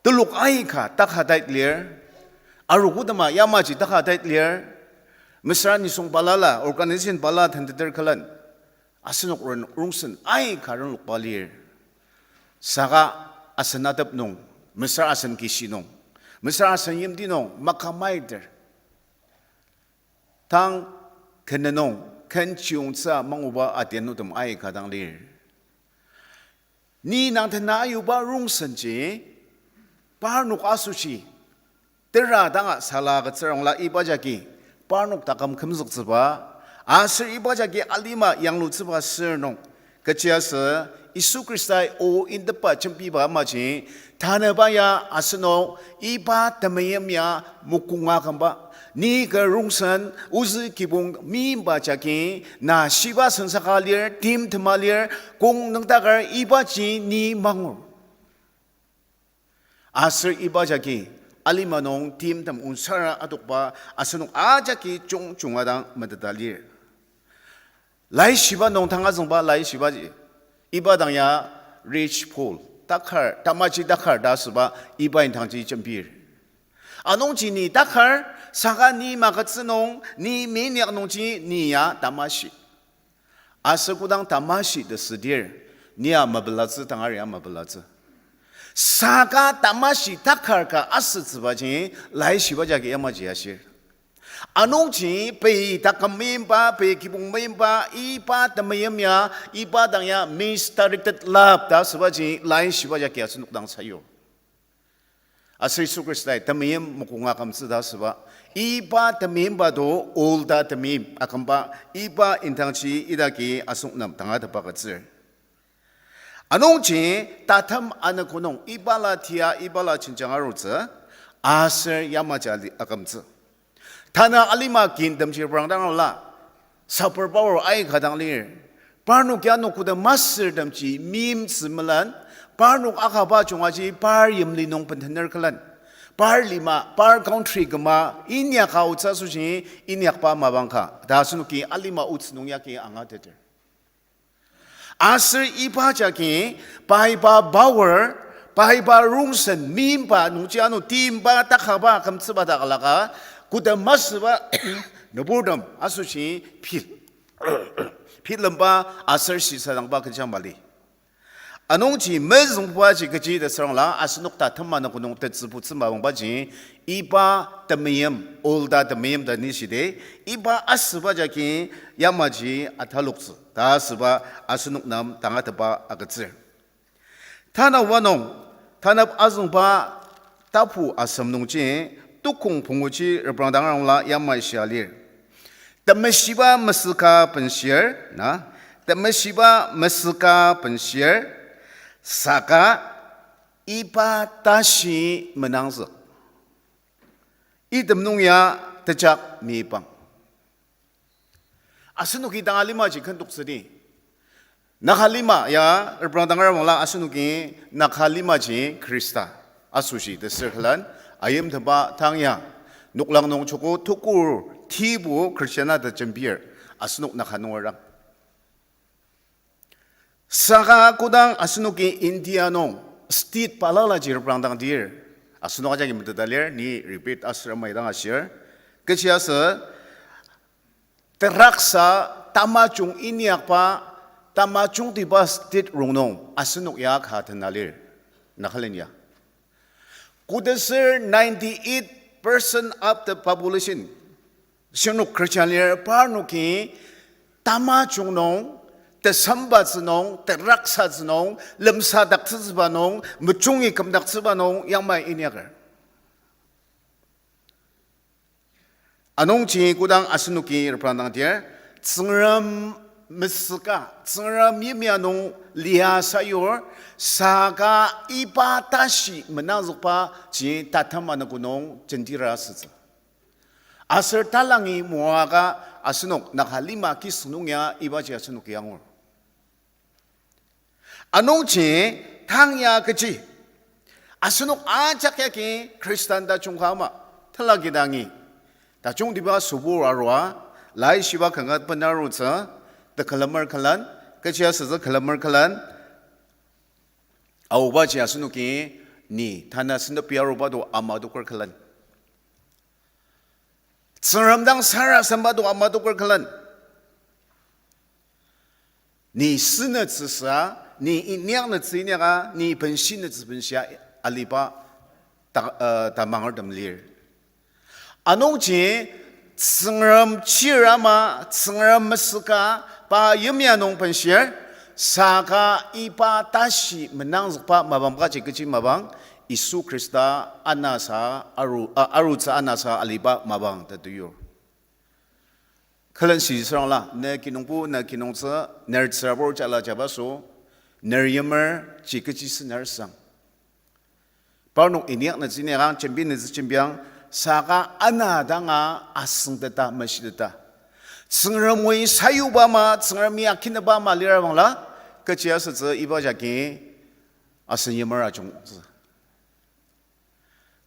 telok aika taka tait lir, arogo tema yamaji taka tait lir, mesüra nisung balala, organization bala tenteter külen, asenok ren rongsen aika renlokba lir. Saka asen atep nung, mesüra asen kishi nung, mesüra asen yimti nung, makamaiter. Tang kenenung, ken chiyongtsü manguba adianutem aika dang lir. Ni nang tena ayuba rongsenji, parnok asoshi, tera danga sala agütsürangla iba jagi, parnok taküm kümzüktsüba, aser iba jagi alima yanglutsüba sür nung, kechiaser Yisu Khristai o intepa jembiba amaji, tanüba ya asenok iba temeim ya mokonga kümba, ni kü rongsen ozü kibong meimba jagi, na shiba sensaka lir, timtema lir, kong nüngdaker ibaji ni mangur. Aser iba jagi alima nung timtem onsara adokba asenok ajaki jungjunga dang meteta lir. Laishiba nung tanga züngba laishibaji, iba dang ya rich fool, takar, tamaji takar ta asüba iba indangji jembir. Anungji ni takar, saka ni magütsü nung, ni minyak nungji ni ya tamashi. Aser kodang tamashi tesüdir, ni ya mapelatsü, tangari ya mapelatsü. Saka tamashi takar ka asütsübaji, laishiba jagi yamaji ashir. Anungji pei taküm meimba, pei kibong meimba, iba temeim ya, iba dang ya misdirected love ta asübaji, laishiba jagi asenok dang sayu. Aser Yisu Khristai temeim mokonga kümtsü ta asüba, iba temeimba to olda temeim akümba, iba indangji idaki asenok nem tangatetba agütsür. Anungji tatem anogo nung ibala tia ibala jenjang arutsü, aser yamaji ali akümtsü. Tanü alima kintemji reprangdang la, superpower aika dang lir. Parnok ya anogo tem masürtemji meimtsü melan, parnok akaba jungaji par yimli nung bentener külen. Par lima, par country küma, inyak aotsü asoshi, inyakba mapang ka. Ta asenoki alima otsü nung yagi angateter. Aser iba jagi, pai pa power, pai pa rongsen, meimba nungji ano timba takaba kümtsüba takalaka, koda masüba nüburtem asoshi pil, pilemba aser shisadangba kecha mali. Anungji mezüngbubaji kechi ta sürangla, asenok tatema nung konung tetsübutsü mapangbaji, iba temeim, olda temeim ta nishide, iba asüba jagi yamaji ataloktsü ta asüba asenok nem tangatetba agütsür. Tanü wanung, tanep azüngba tapu asem nungji, tukong punguji reprangdangrangla yamai shia lir. Temeshiba mesüka benshir, na, temeshiba mesüka benshir, saka iba tashi menangzük. Item nung ya tejak meyipang. Asenoki tanga limaji kentoktsüdi. Naka lima ya, reprangdangra mangla asenoki naka limaji Khrista asoshi tesür külen, ayimteba tang ya, noklang nung joko tukur tibu Christian ata jembir, asenok naka nunger dang. Saka kodang asenoki India nung state balalaji reprangdangdir, asenok ajaki meteta lir, ni repeat asür amai dang ashir. Kechiaser, teraksa tamajung inyakba, tamajungtiba state rongnung asenok ya ka tena lir, Nagaland ya. Kodasür ninety-eight percent of the population, shirnok Christian lir, parnoki tamajung nung, tesembatsü nung, teraksatsü nung, lemsadaktsütsüba nung, mejungi kümdaktsüba nung yamai inyaker. Anungji kodang asenoki reprangdangdir, Tsüngrem mesüka, Tsüngrem yimya nung lia sayur, saka iba tashi menangzükba ji tatema nung konung jentira asütsü. Aser talangi moaka asenok naka lima kisüng nung ya ibaji asenoki angur. Anungji tang ya kechi, asenok ajak yagi Khristan tajung ka ama, tela kidangi tajungtiba sübur arua, laishiba kanga benarutsü, tekülemer külen, kechi asütsü külemer külen, aobaji asenoki ni tanü sentepi aruba to ama toker külen, Tsüngrem dang sarasademba to ama toker külen, ni sünütsü sa, ni inyaknütsü inyaka, ni benshinütsü benshia aliba ta, uh, tamangertem lir. Anungji Tsüngrem chir ama, Tsüngrem mesüka, pa yimya nung benshir, saka iba tashi menangzükba mapang kaji kechi mapang, Yisu Khrista anasa aru, a, arutsü anasa aliba mapang ta teyur. Külen shi sürangla, ne kinungpo, ne kinungtsü, ner tsürabur jala jabaso, ner yimer ji kechi sener sang. Parnok inyaknütsü inyakang, jembinütsü jembiang, saka ana danga asüngteta, meshiteta, Tsüngremi sayuba ama, Tsüngremi akinaba ama lira bangla, kechi asütsü iba jagi asen yimer ajungtsü.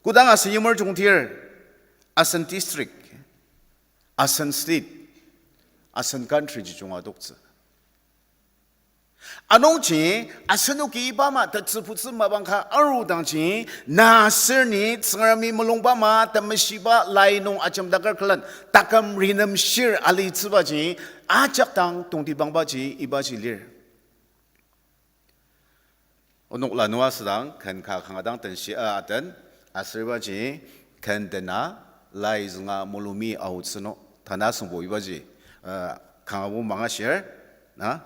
Kodang asen yimer jungtir, asen district, asen state, asen country ji junga adoktsü. Anungji, asenoki iba ama tetsübutsü mapang ka arudangji, na aser ni Tsüngremi mulungba ama temeshiba lai nung ajemdaker külen, taküm renemshir alitsübaji, ajak dang tongtibangbaji ibaji lir. Onok lanua südang, ken ka kanga dang tenshi a aten, aser ibaji, ken tena, lai zünga mulumi aotsü no, tanü asüngbo ibaji, uh, kangabo mangashir, na?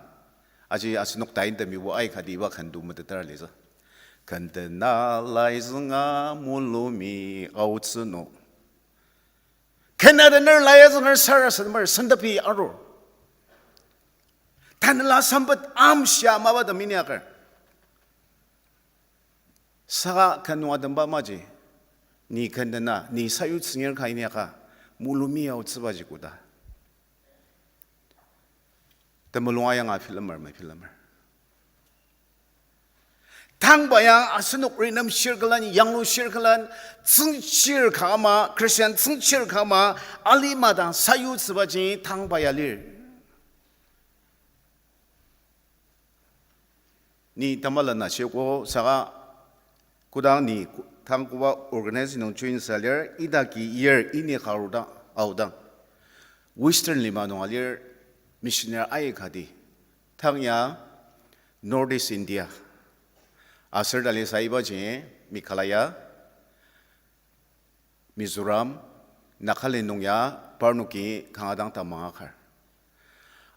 Aji asenok tain temibo aikati iba ken tu meteter litsü. Ken tena, lai zünga mulumi aotsü no. Ken adener lai azünger sarasademer sentepi arur. Tanela sempet amshia mapa teminiaker. Saka ken nung atemba maji, ni ken tena, ni sayutsüngir ka inyaka, mulumi aotsübaji koda. Temulung ayanga abilemer, mabilemer. Tangba ya asenok renemshir külen, yanglushir külen, tsüngchir ka ama, Christian tsüngchir ka ama, alima dang sayutsübaji tangba ya lir. Ni tamala na shiogo saka kodang ni tang koba organize nung join sa lir, idaki year ini ka arudang, aodang Western lima nung alir missionary aikati, tang ya North East India. Aser talisa ibaji Meghalaya, Mizoram, Nagaland nung ya parnoki kanga dang tamang akar.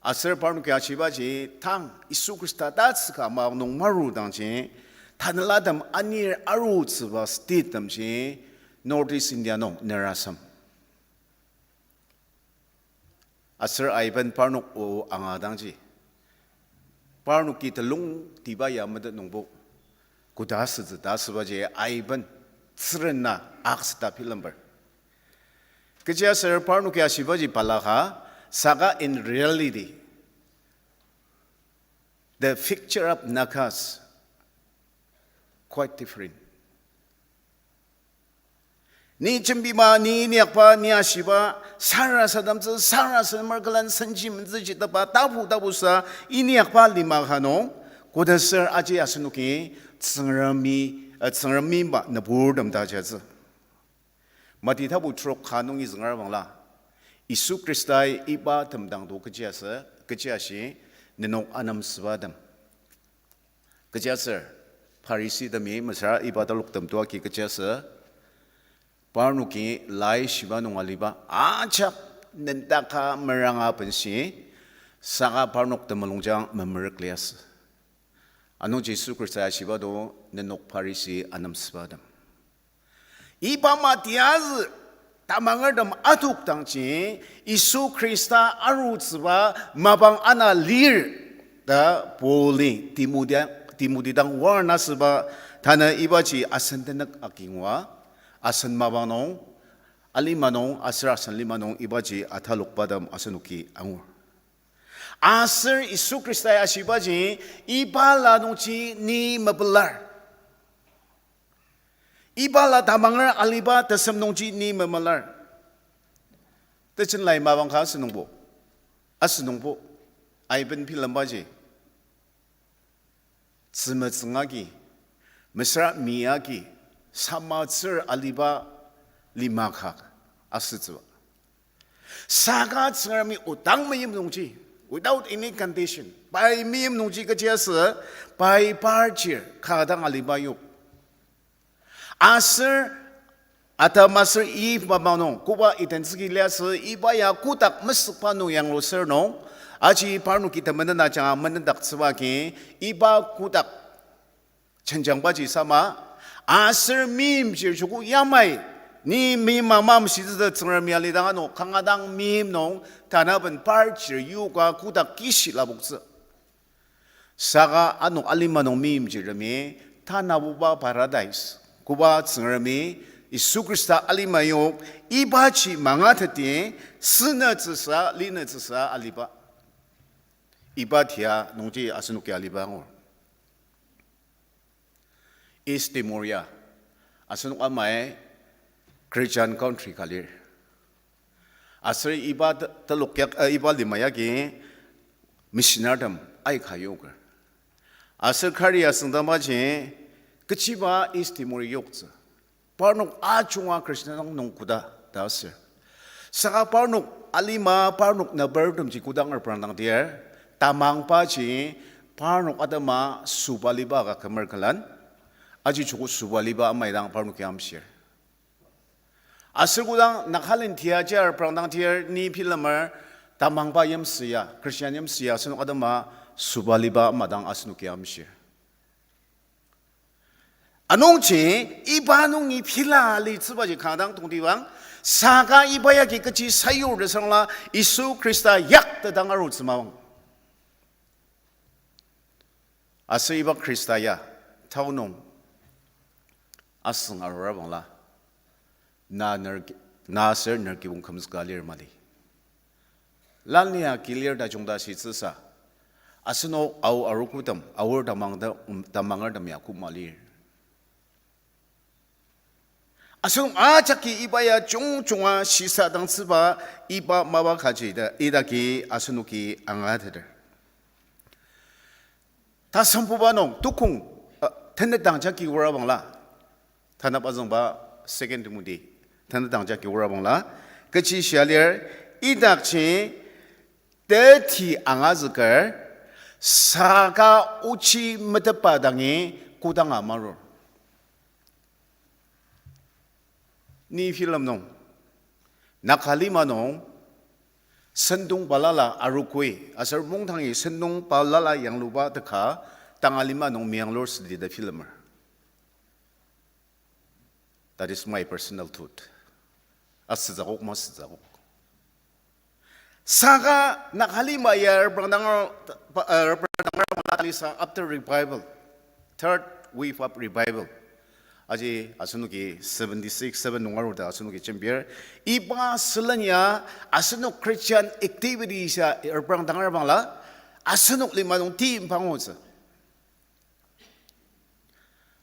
Aser parnoki ashibaji tang Yisu Khrista tatsüka ama nung marudangji, tanelatem anir arutsüba statetemji North East India nung nerasem. Aser aiben parnok o angadangji, parnoki telung tiba ya metet nungbo, koda asütsü ta asübaji aiben tsürena aksüta bilember. Kechiaser parnoki ashibaji balaka, saka in reality, the picture of Nagas quite different. Ni jembima, ni inyakba, ni ashiba, sarasademtsü, sarasademer külen senji mentsü jitaba, tapu tapusa, inyakba lima ka nung, kodaser aji asenoki Tsüngremi, eh, Tsüngremi ba nüburtem ta jatsü. Mati tapu trok ka nungi züngra bangla, Yisu Khristai iba temdang to kechiasü, kechiashi, nenok anemsübatem. Kechiaser, Pharisidemi mesüra iba taloktem to agi kechiasü, parnoki laishiba nung aliba ajak nendaka meranga benshi, saka parnok temulungjang memerük liasü. Anungji Yisu Khrista ashiba to, nenok Pharisi anemsübatem. Iba matiazü tamangertem adokdangji Yisu Khrista arutsüba mapang ana lir ta Pauli Timoti, Timoti dang warn asüba tanü ibaji asen tenük agi ngua, asen mapang nung, alima nung, aser asen lima nung ibaji atalokbatem asenoki angur. Aser Yisu Khristai ashibaji, iba la nungji ni mepelar. Iba la tamanger aliba tesem nungji ni memelar. Tejen lai mapang ka asünungbo, asünungbo, aiben bilembaji, tzümetsüng agi, mesüra mi agi, samatsür aliba lima ka asütsüba. Saka Tsüngremi odang meim nungji, without any condition, pai meim nungji kechiasü, pai par chir ka dang aliba yok. Aser Adam aser Eve mapang nung, koba Eden tsüki liasü, iba ya kotak mesükba nung yangluser nung, aji parnoki temenen ajanga menendaktsüba agi, iba kotak jenjangbaji sama, aser meimchir joko yamai, ni meima mamshitsütsü Tsüngremi alidang ano kanga dang meim nung tanaben par chir yoka kotak kishi lapoktsü. Saka ano alima nung meimchirtemi tanabuba paradise, koba Tsüngremi Yisu Khrista alima yok, ibaji mangateti, sünütsüsa, linütsüsa aliba. Iba tia nungji asenoki aliba angur. East Timor ya, asenok amai Christian country ka lir. Aser iba te-, telok yak, eh, iba lima yagi missionary tem aika yoker. Aser kari asüngdangbaji kechiba East Timor yoktsü. Parnok ajunga Christian nung koda ta asür. Saka parnok alima, parnok nüburtemji kodang reprangdang dir, tamangbaji parnok atema süba aliba ka kümer külen, aji joko süba aliba amai dang parnoki amshir. Aser kodang Nagaland tia ajar prangdang tir ni bilemer tamangba yimsü ya, Christian yimsü ya, asenok atema süba aliba ama dang asenoki amshir. Anungji iba nungi pila alitsübaji kanga dang tongtibang, saka iba yagi kechi sayur tesangla Yisu Khrista yakta dang arutsü mapang. Aser iba Khrista ya, tao nung asüng arura bangla, na ner-, na aser ner kibong kümzüka lir mali. Lanlia kilir tajung ta shitsüsa, Asenok Ao arogotem, Aor tamang ta-, um, tamangertem ya koma lir. Asenok ajaki iba ya jungjunga shisadangtsüba iba mapa kaji ta idaki asenoki angateter. Tasembuba nung tukong, uh, tenetdang jagi orabangla. Tanap azüngba Second Timothy tenetdang jagi orabangla. Kechi shia lir, idakji teti angazüker, saka ochi metetba dangi kodanga marur. Ni film nung, Nagalima nung, sentong balala arogoi, aser mungdangi sentong balala yangluba teka, Tangalima nung meyanglur südi ta filmer. That is my personal thought. Asütsü akok masütsü akok. Saka Nagalima ya reprangdang, uh, reprangdang alisa after revival, third wave of revival. Aji asenoki seventy-six, seven nung arur ta asenoki jembir. Iba sülen ya asenok Christian activities ya reprangdang bangla, asenok lima nung timpangutsü.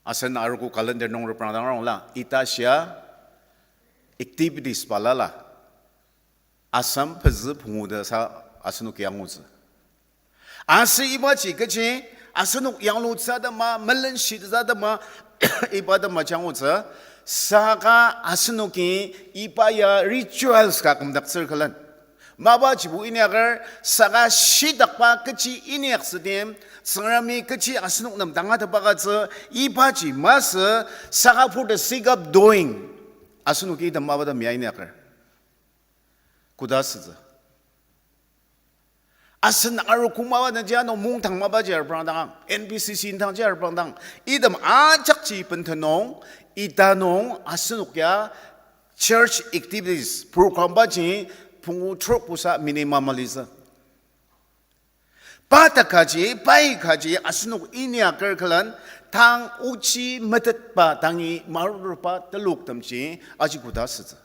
Asen arogo calendar nung reprangdang arungla, ita shia activities balala, Assam pezü pungu ta sa asenoki angutsü. Aser ibaji kechi asenok yanglutsü atema, melenshitsü atema, iba atema jangutsü, saka asenoki iba ya rituals ka kümdaktsür külen. Mapajibo inyaker, saka shitakba kechi inyaktsütem, Tsüngremi kechi asenok nem tangatetba agütsü, ibaji masü, saka for the sake of doing. Asenoki item mapatem ya inyaker, koda asütsü? Asen arogo mapa nungji ano mungdang mapaji reprangdang, N B C C indangji reprangdang. Item ajakji bentenung, ita nung asenok ya church activities program baji pungu trok busa minimum alitsü. Pa tekaji, pai kaji asenok inyaker külen tang ochi metetba dangi marurba teloktemji aji koda asütsü?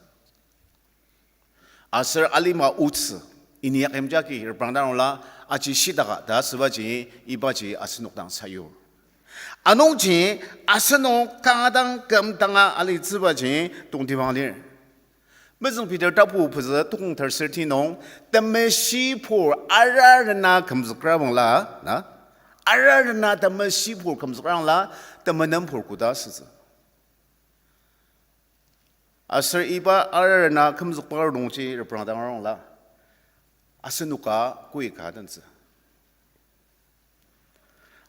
Aser alima otsü, inyak yimjagi reprangdang arungla aji shitaka ta asübaji, ibaji asenok dang sayur. Anungji asenok kanga dang kümdanga alitsübaji tongtibang lir. Mezüng Peter tapu pezü tukong thirty-three nung, temeshipur ararena kümzükrabangla, na? Ararena temeshipur kümzükrabangla, temenenpur koda asütsü? Aser iba ararena kümzükba nungji reprangdang arungla, asenoka koi ka tentsü?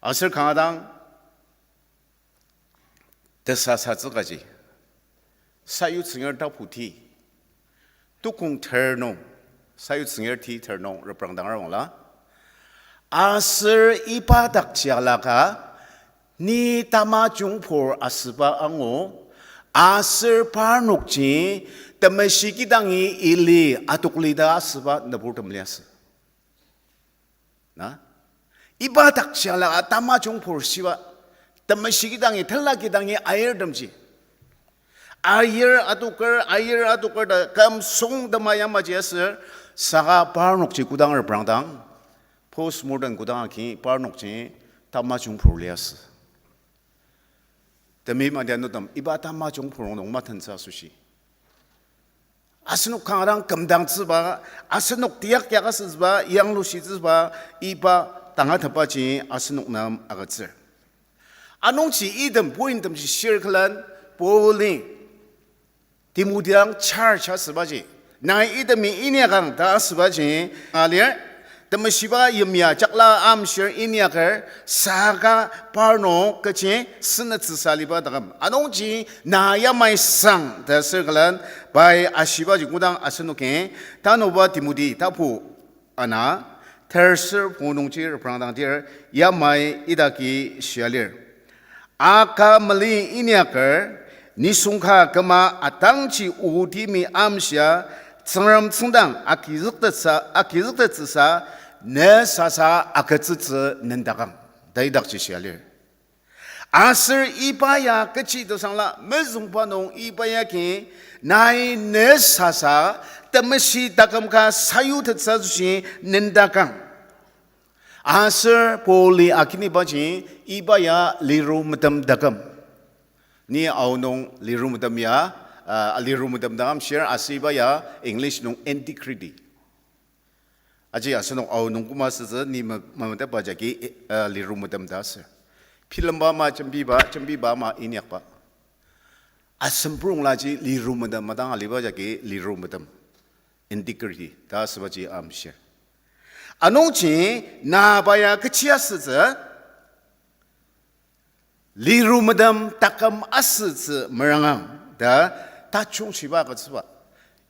Aser kanga dang tesasatsü kaji, Sayutsüngir tapu ti, tukong ter nung, Sayutsüngir ti ter nung reprangdang arungla, aser iba dakji alaka, ni tamajungpur asüba angu, aser parnokji temeshi kidangi ili atokli ta asüba nüburtem liasü. Na? Iba dakji alaka tamajungpur shiba, temeshi kidangi, tela kidangi ayirtemji, ayir atoker, ayir atoker ta küm süngtema yamaji aser, saka parnokji kodang reprangdang, postmortem kodang agi parnokji tamajungpur liasü. Temi madianutem, iba tamajungpur nung matentsü asoshi, asenok kanga dang kümdangtsüba, asenok tiyak yak asütsüba, yanglushitsüba, iba tangatetbaji asenok nem agütsür. Anungji item pointtemji shir külen, Paul-i Timothy dang charge asübaji, nai itemi inyakang ta asübaji, alir, temeshiba yimya jakla amshir inyaker, saka parnok kechi senetsüsa aliba taküm. Anungji na yamai sang ta asür külen, pai ashibaji kodang asenoki, tanoba Timothy tapu ana, terser pungu nungji reprangdang dir, yamai idaki shia lir. Aka mali inyaker, nisung ka küma atangji otimi amshia, Tsüngrem tsüngdang agizüktetsa, agizüktettsüsa, ne sasa agütsütsü nendakang ta idakji shia lir. Aser iba ya kechi tesangla mezüngba nung iba yagi nai ne sasa temeshi taküm ka sayutettsü asoshi nendakang. Aser Paul-i akinibaji iba ya liru medem taküm. Ni aonung liru medem ya, uh, liru medem taküm shir aser iba ya English nung integrity. Aji asenok aonung koma sütsü ni ma-, mametetba jagi, uh, liru medem ta aser. Bilemba ama jembiba, jembiba ama inyakba. Asempronglaji liru medem madang aliba jagi liru medem. Integrity ta asübaji amshir. Anungji naba ya kechi asütsü, liru medem taküm asütsü merangang ta tajung shiba agütsüba.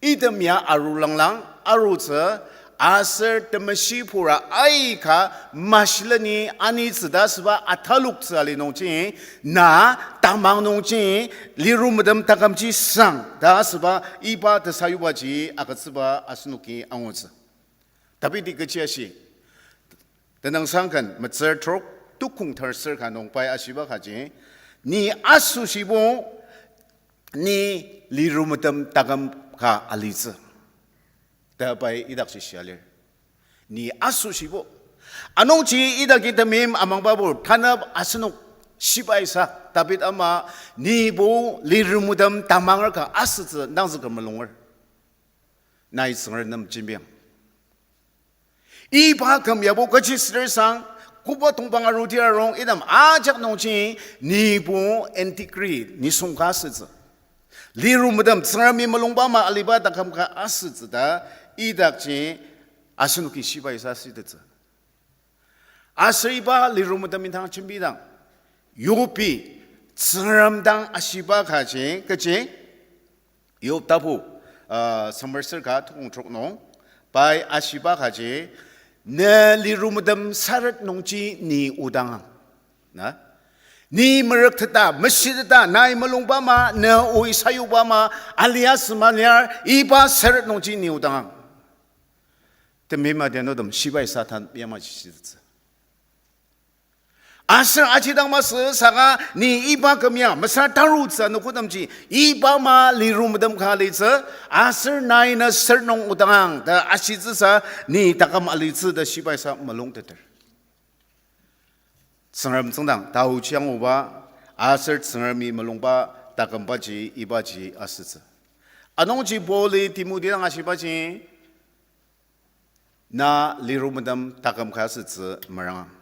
Item ya arulanglang arutsü aser temeshi pura aika mashileni anitsü ta asüba ataloktsü ali nungji na tamang nungji liru medem takümji sang ta asüba iba tesayubaji agütsüba asenoki angutsü. Dawidi kechi ashi. Tenüngsang ken metsür trok tukong terser ka nung pai ashiba kaji, ni asoshibo, ni liru medem taküm ka alitsü ta pai idakji shia lir. Ni asoshibo. Anungji idaki temeim amangbabur tanap asenok shibaisa David ama, nibo liru medem tamanger ka asütsü nangzüker mulunger. Nai Tsüngrem nem jembiang. Iba küm yabo kechi südir sang, koba tongpang arudir arung, item ajak nungji nibo integrity, nisung ka asütsü. Liru medem Tsüngremi mulungba ama aliba taküm ka asütsü ta idakji asenoki shibaisa shitettsü. Aser iba liru medem indang jembidang, Yobi Tsüngrem dang ashiba kaji kechi, Yob tapu, uh, semer ser ka tukong trok nung, pai ashiba kaji, ne liru medem saret nungji ni odangang. Na? Ni merükteta, meshiteta, nai mulungba ama, ne oi sayuba ama, alia sema liar, iba saret nungji ni odangang. Temeim adianutem shibai Satan yamaji shitettsü. Aser aji dang masü saka ni iba küm ya mesüra tarutsü anogotemji iba ama liru medem ka alitsü, aser nai ne ser nung odangang ta ashitsüsa ni taküm alitsü ta shibai sa mulungteter. Tsüngrem tsüngdang taochi anguba aser Tsüngremi mulungba takümbaji ibaji asütsü. Anungji Paul-i Timoti dang ashibaji, na liru medem taküm ka asütsü merangang.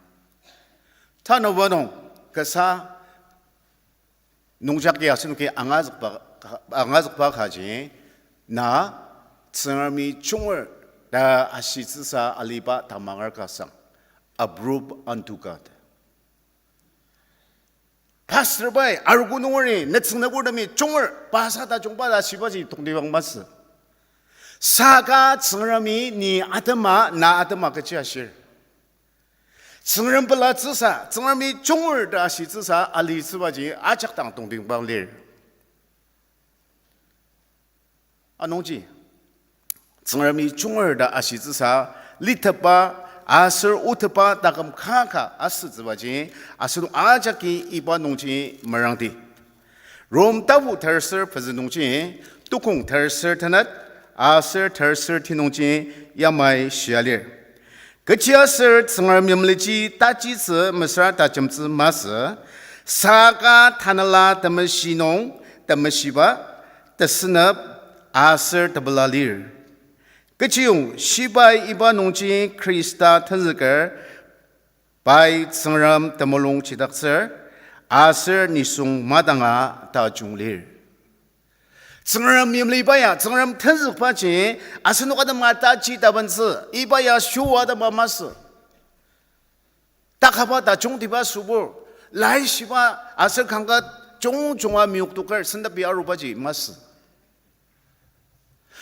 Tanabuba nung kasa nungjagi asenoki angazükba, angazükba kaji, na Tsüngremi junger ta ashitsüsa aliba tamanger ka sang, approve unto God. Pastor pai arogo nungeri nütsüng nüburtemi junger, pasa tajungba ta shibaji tongtibang masü. Saka Tsüngremi ni atema, na atema kechi ashir. Tsüngrem pelatsüsa, Tsüngremi junger ta ashitsüsa alitsübaji ajak dang tongtibang lir. Anungji, Tsüngremi junger ta ashitsüsa, litepba, aser otepba taküm kaka asütsübaji, asenok ajaki iba nungji merangdi. Rom tapu terser pezü nungji, tukong terser tenet, aser terser ti nungji yamai shia lir. Kechiaser Tsüngrem yimliji tajitsü mesüra tajemtsü masü, saka Tanela Temeshi nung temeshiba, tesünep, aser tepela lir. Kechiyong shibai iba nungji Khrista tenzüker, pai Tsüngrem temulung chidaktsür, aser nisung madanga tajung lir. Tsüngrem yimliba ya, Tsüngrem tenzükbaji, asenok atema taji tabentsü, iba ya shua atema masü. Takaba tajungtiba sübur, laishiba aser kanga jungjunga meyoktoker sentepi arubaji masü.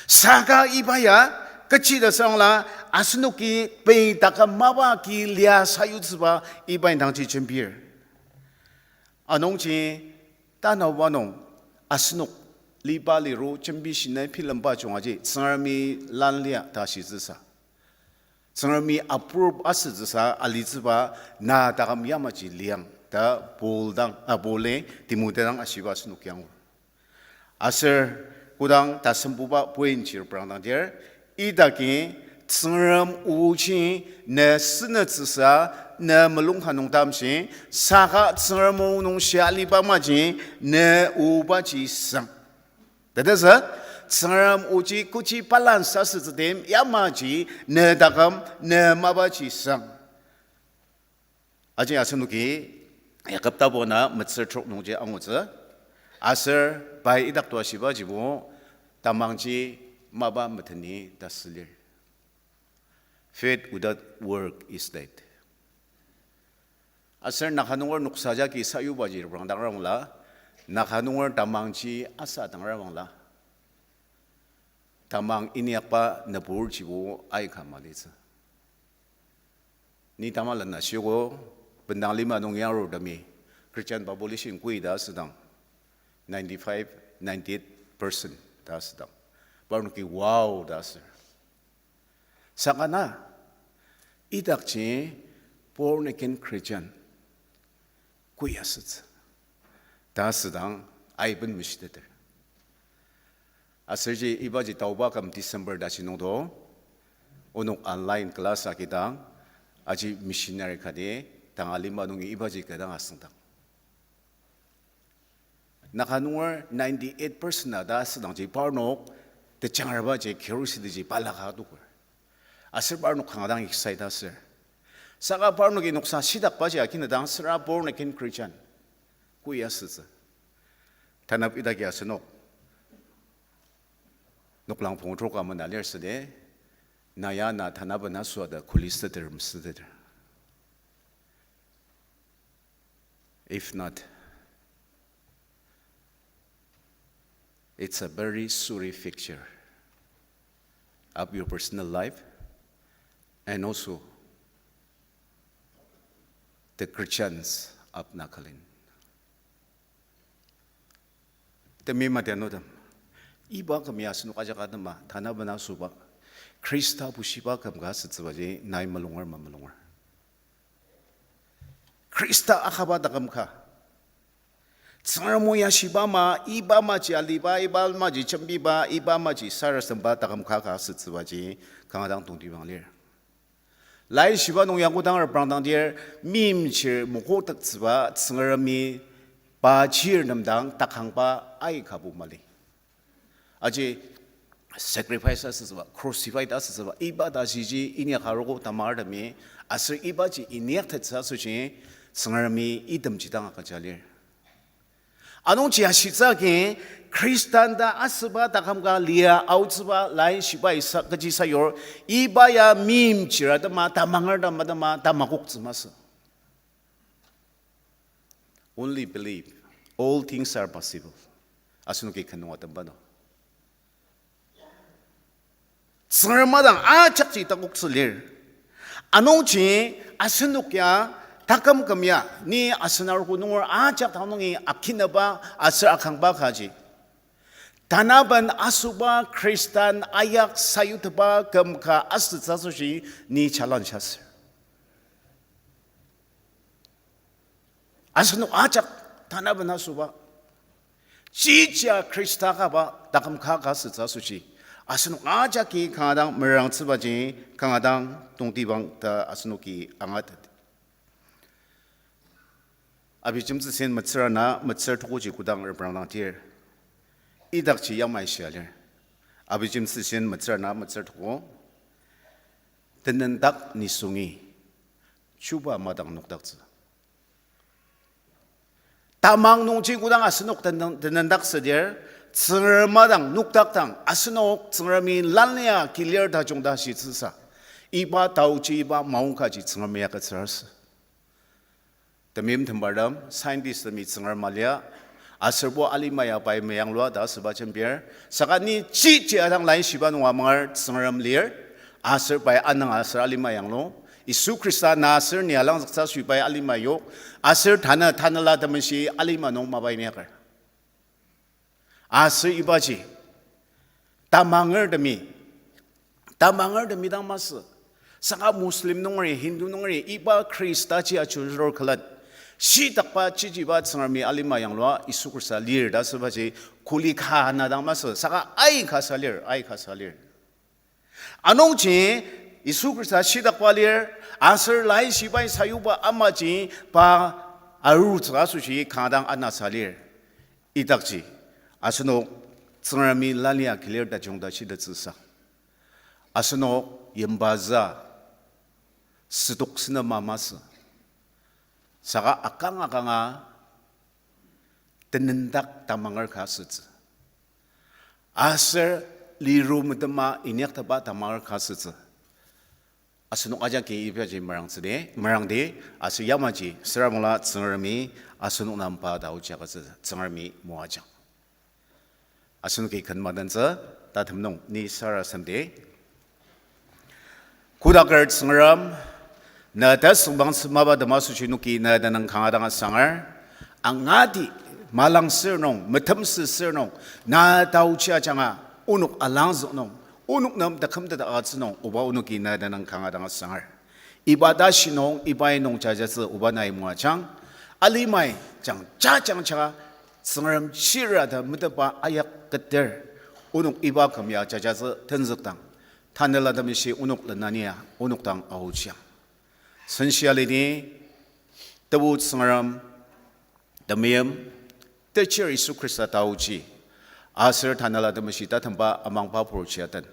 Saka iba ya, kechi ta süangla, asenoki pei taküm mapa ki lia sayutsüba iba indangji jembir. Anungji, tanabuba nung, asenok liba liru jembi shinai bilemba jungaji, Tsüngremi lanlia ta shitsüsa, Tsüngremi approve asütsüsa alitsüba na taküm yamaji liang ta Paul dang, a, Paul-i Timoti dang ashiba asenok angur. Aser kodang tasembuba point ji reprangdangdir, idaki Tsüngrem oji ne senütsüsa, ne mulung ka nung tamshi, saka Tsüngrem o nung shia aliba maji, ne obaji sang. Tetezü, Tsüngrem oji kechi balance asütsütem, yamaji, ne taküm, ne mapaji sang. Aji asenoki, Yakob tapu ana metsür trok nungji angutsü. Aser pai idakto ashibajibo, tamangji mapa meteni ta sülir. Faith without work is dead. Aser Naga nunger noksa jagi sayubaji reprangdangrangla, Naga nunger tamangji asadangrabangla, tamang inyakba nüburjibo aika malitsü. Ni tamala na shiogo, bendang lima nung yarur temi, Christian population koi ta asüdang, ninety-five, ninety-eight percent ta asüdang, parnoki wow ta asür. Saka na, idakji born again Christian koi asütsü ta asüdang aiben meshiteter. Aserji ibaji taoba küm December tashi nungdo, onok online class agidang, aji missionary kati, tanga lima nungi ibaji kü dang asüngdang. Naga nunger ninety-eight percent na ta asüdangji parnok, tejangrabaji curiosity ji balaka adoker. Aser parnok kanga dang excite asür. Saka parnoki noksa shitakbaji akinadang süra born again Christian koi asütsü. Tanap idaki asenok noklang pongtro ka mena lir süde, na ya na tanaben asüa ta kuli süteter mesüteter. If not, it's a very sorry picture of your personal life and also the Christians of Nagaland. Temi madianudem, iba küm ya asenok ajak atema, tanaben asüba, Khrista bushiba küm ka asütsübaji nai mulunger mamulunger. Khrista akaba taküm ka. Tsüngrem o ya shiba ama, iba amaji aliba, iba amaji jembiba, iba amaji sarasademba taküm ka ka asütsübaji kanga dang tongtibang lir. Laishiba nung ya kodang reprangdangdir, meimchir mokotaktsüba Tsüngremi pa chir nemdang takangba aikabo mali. Aji sacrifice asütsüba, crucified asütsüba, iba ta shiji inyaka arogo tamartemi, aser ibaji inyaktettsü asoshi, Tsüngremi itemji dang agüja lir. Anungji ashitsü agi, Khristan ta asüba taküm ka lia aotsüba laishiba isa kechi sayur, iba ya meimchir atema, tamanger atema, tamakoktsü masü. Only believe, all things are possible. Asenoki ken nung atembano. Tsüngrem madang ajakji takoktsü lir. Anungji asenok ya taküm küm ya ni asen arogo nunger ajak dang nungi akinaba aser akangba kaji, tanaben asüba Khristan ayak sayutepa küm ka asütsü asoshi ni challenge asür. Asenok ajak tanaben asüba, chija Khrista akaba taküm ka ka asütsü asoshi, asenok ajaki kanga dang merangtsübaji kanga dang tongtibang ta asenoki angatet. Abijemtsüsen metsür ana metsür tukoji kodang reprangdangdir, idakji yamai shia lir. Abijemtsüsen metsür ana metsür tuko, tenendak nisungi, chuba madang nokdaktsü. Tamang nungji kodang asenok tenen-, tenendaktsüdir, Tsüngrem madang nokdakdang asenok Tsüngremi lania kilir tajung ta shitsüsa, iba taoji iba maongkaji Tsüngremi agütsürasü. Temeim tembartem, scientist temi Tsüngrem alia, aserbo alima ya pai meyanglua ta asüba jembir. Saka ni chiji adang laishiba nung amangar Tsüngrem lir, aser pai anang aser alima yanglu. Yisu Khrista na aser ni alangzüktsü asoshi pai alima yok, aser tanü tanela temenshi alima nung mapa inyaker. Aser ibaji, tamangertemi, tamangertemi dang masü. Saka Muslim nungeri, Hindu nungeri, iba Khristaji achuzülur külen, shitakba chijiba Tsüngremi alima yanglua Yisu Khrista lir ta asübaji kuli ka ana dang masü. Saka aika sa lir, aika sa lir. Anungji Yisu Khrista shitakba lir, aser laishibai sayuba amaji pa arutsü asoshi kanga dang anasa lir. Idakji, asenok Tsüngremi lalia kilir tajung ta shitettsüsa, asenok yimba za sütok sena mamasü. Saka akang akanga tenendak tamanger ka asütsü. Aser liru metema inyaktepba tamanger ka asütsü. Asenok ajaki ibaji merangtsüdi, merangdi, aser yamaji süra bangla Tsüngremi asenok nem pa taochi agütsü Tsüngremi moajang. Asenoki ken matentsü, tatem nung ni sarasademdi. Kodaker Tsüngrem, na tasüngmangtsü mapa tema asoshi onoki na tenüng kanga dang asangar, angati malangsür nung, metemsüsür nung, na taochi ajanga, onok alangzük nung, onok nem taküm teta agütsü nung, oba onoki na tenüng kanga dang asangar. Iba tashi nung, iba nung jajatsü oba nai moajang, alimai jangja jangja, Tsüngrem shira ta metetba ayak keter, onok iba küm ya jajatsü tenzükdang, Tanela Temeshi onok lenania onok dang aochiang. Senshia lidi, Tebu Tsüngrem, temeim, techir Yisu Khrista taochi, aser Tanela Temeshi tatemba amangba purchia den,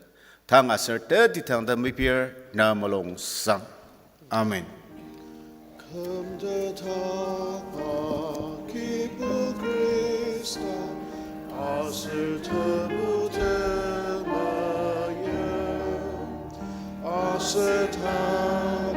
tang aser tetidang ta mepir na mulungsang. Amen. Kümtetba Kibu Khrista, aser Tebu temeim, aser ta